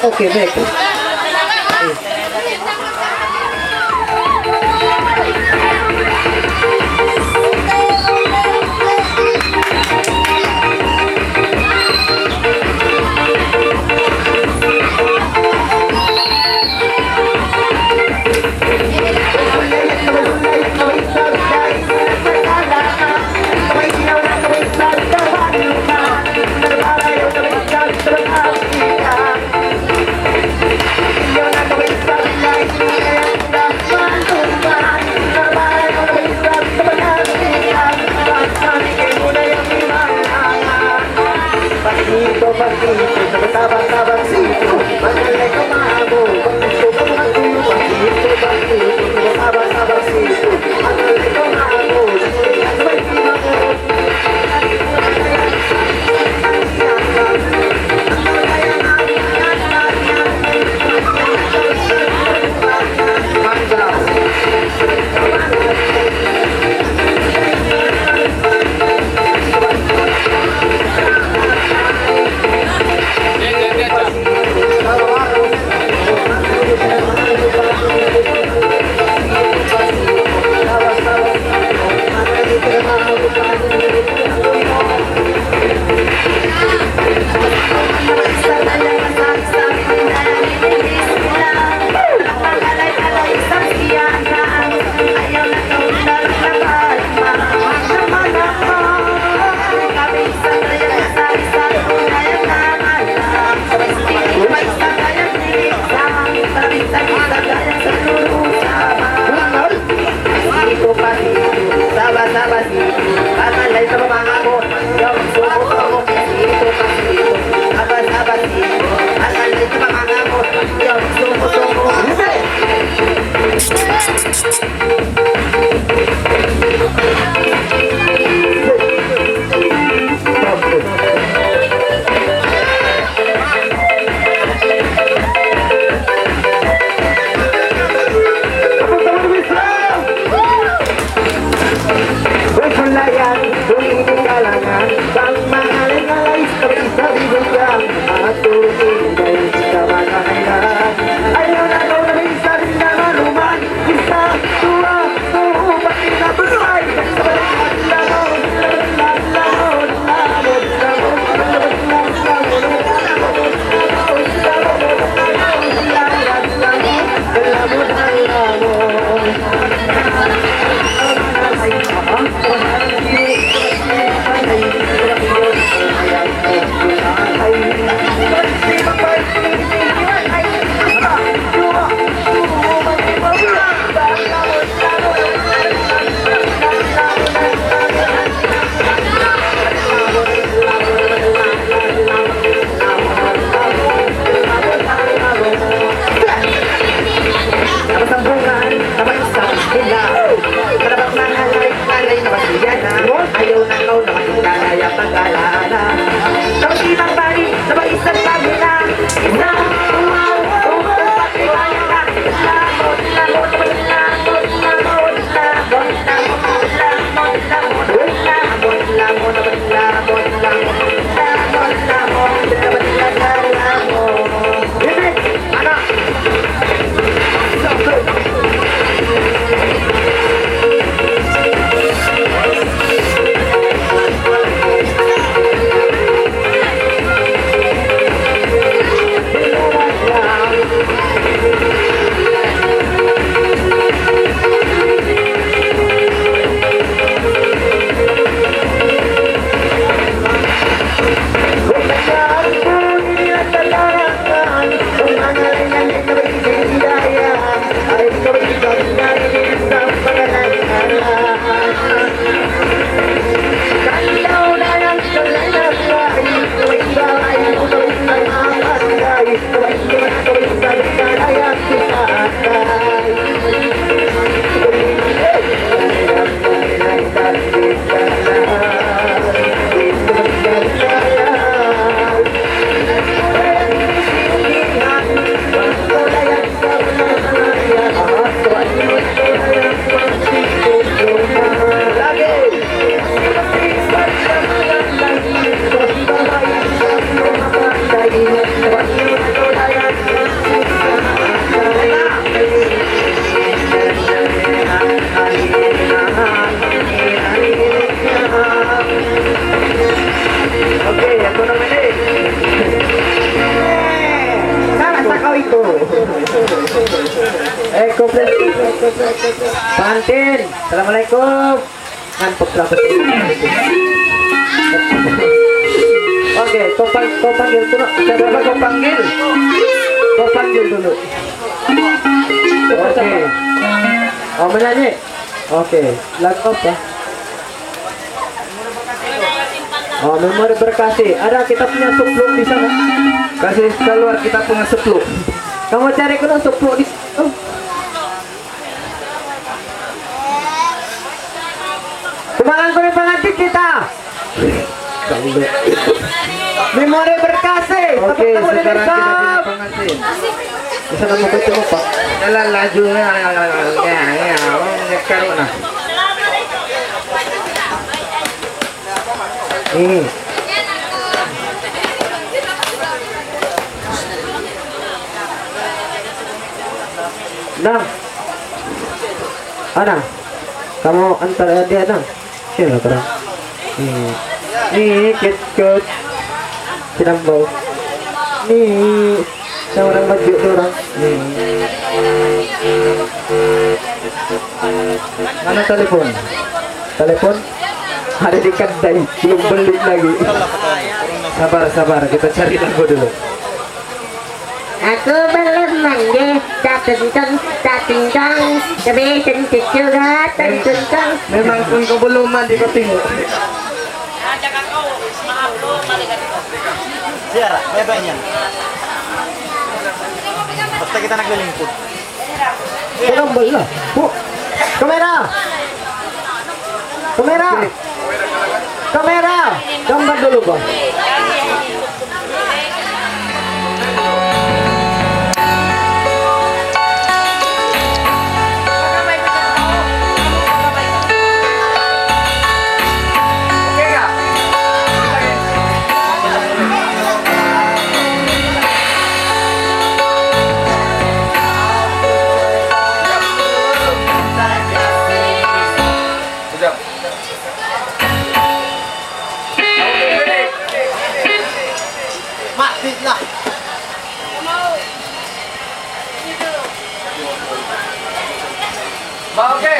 Okay, baik. Eh, kompleto. Pangantin, assalamualaikum. Ngan pagpapit. Okay, kau pang-, kau panggil dulu. Siapa kau panggil? Kau panggil dulu. Okay. Oh, manyanyi. Okay, lagu apa? Oh, Memori Berkasih. Ada kita punya supluk di sana. Kasih keluar kita punya supluk. Kamu cari kunu supluk di situ. Kumangan ku na in pangadji' kita. Memori Berkasih. Okay, sekarang kita punya pangadji'. Di sana mau ketemu, Pak. Jalan laju. Ya, ya, ya, ya. Oh, nyeker na. Hmm. Nang. Ana. Kamu antar dia, Nang. Sino ka? Hmm. Ni, kitkut. Sinambaw. Ni, sa orang baju tu orang. Hmm. Mana telepon? Telepon? Ada di kedai, belum beli lagi. Sabar, sabar, kita cari lagu dulu. Aku belum mandi, tak tentang, tak tentang, tapi tentu juga tak tentang. Memang pun kau belum mandi, kau tengok. Siara, bebeknya. Basta kita naglilingkod. Sinambal na. Pu-, kamera! Kamera! Kamera! Gambar dulu, Bang. Mati lah. Ba, okay.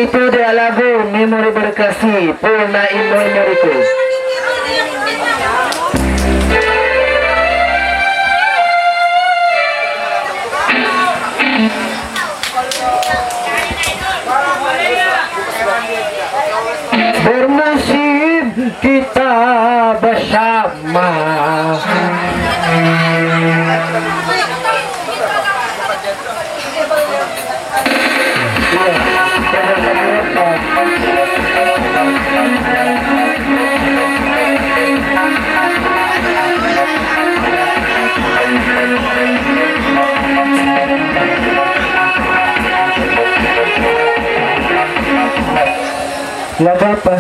Pu di alagu, memori berkasi, pulna in memori ku. Bermusim kita bersama. Nggak apa-apa.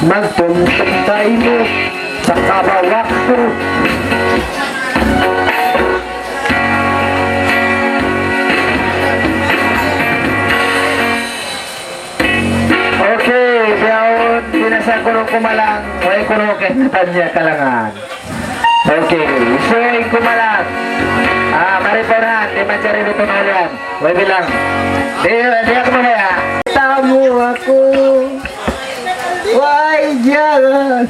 Magtumtum tayo sa kabawak ko. Okay, bihaun, di' na sa kunu' kumalang, way kunu' kay Natanya Kalangan. Okay, so, in kumalang. Ah, mari pa unahan, di' manjari di' tumalian. Way bilang. Di', di' aku mamaya. Tamu aku. Way, jangan.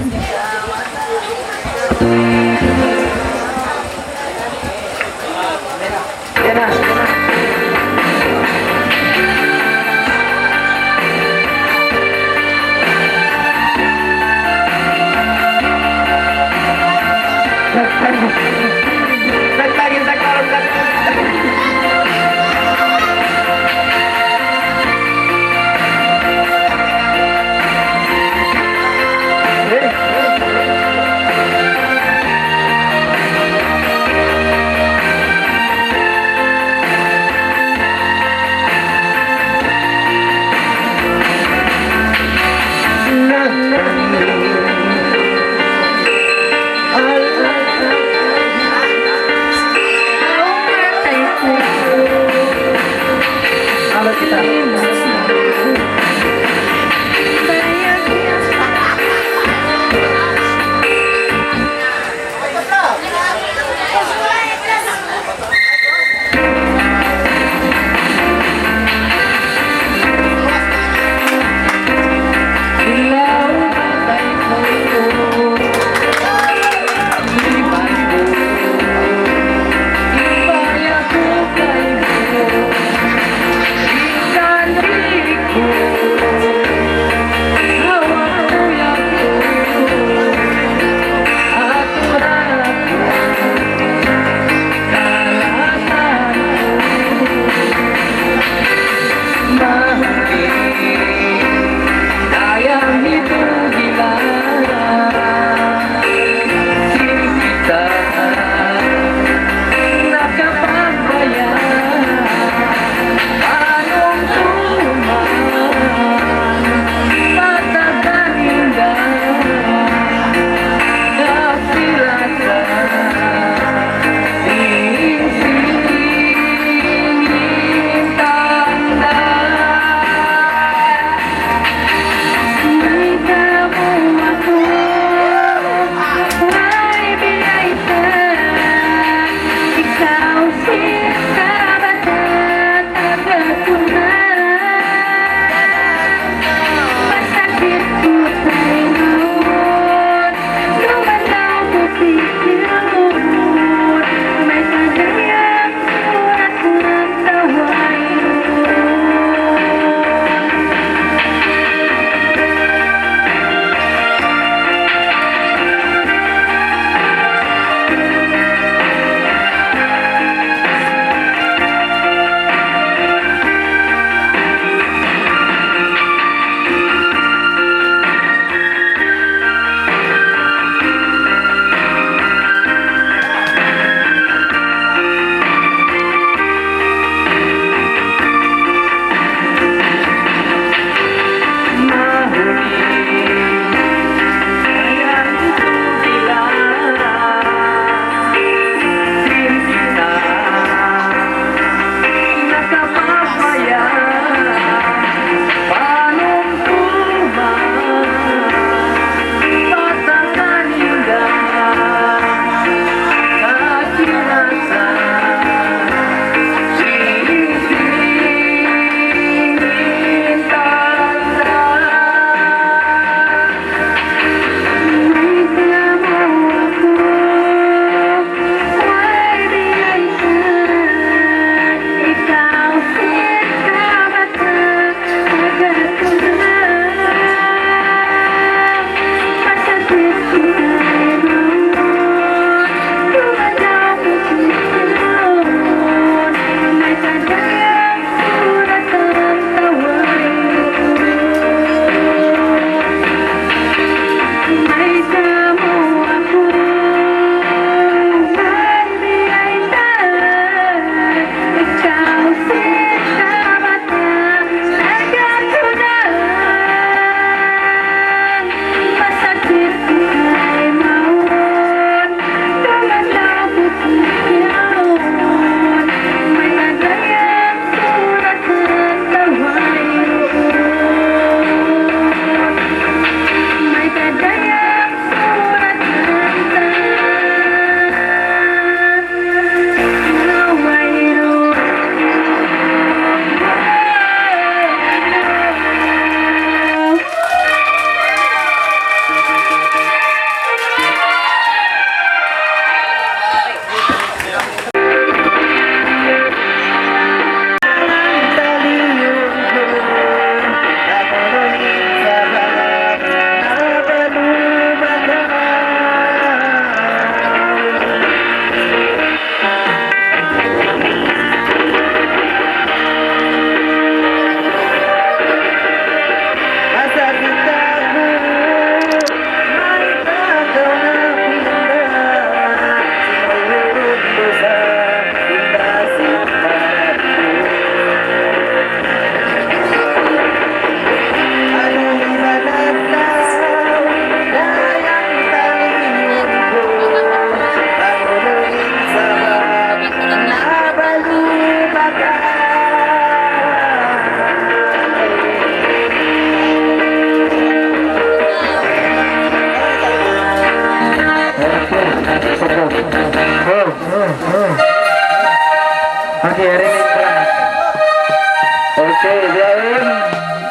Amen.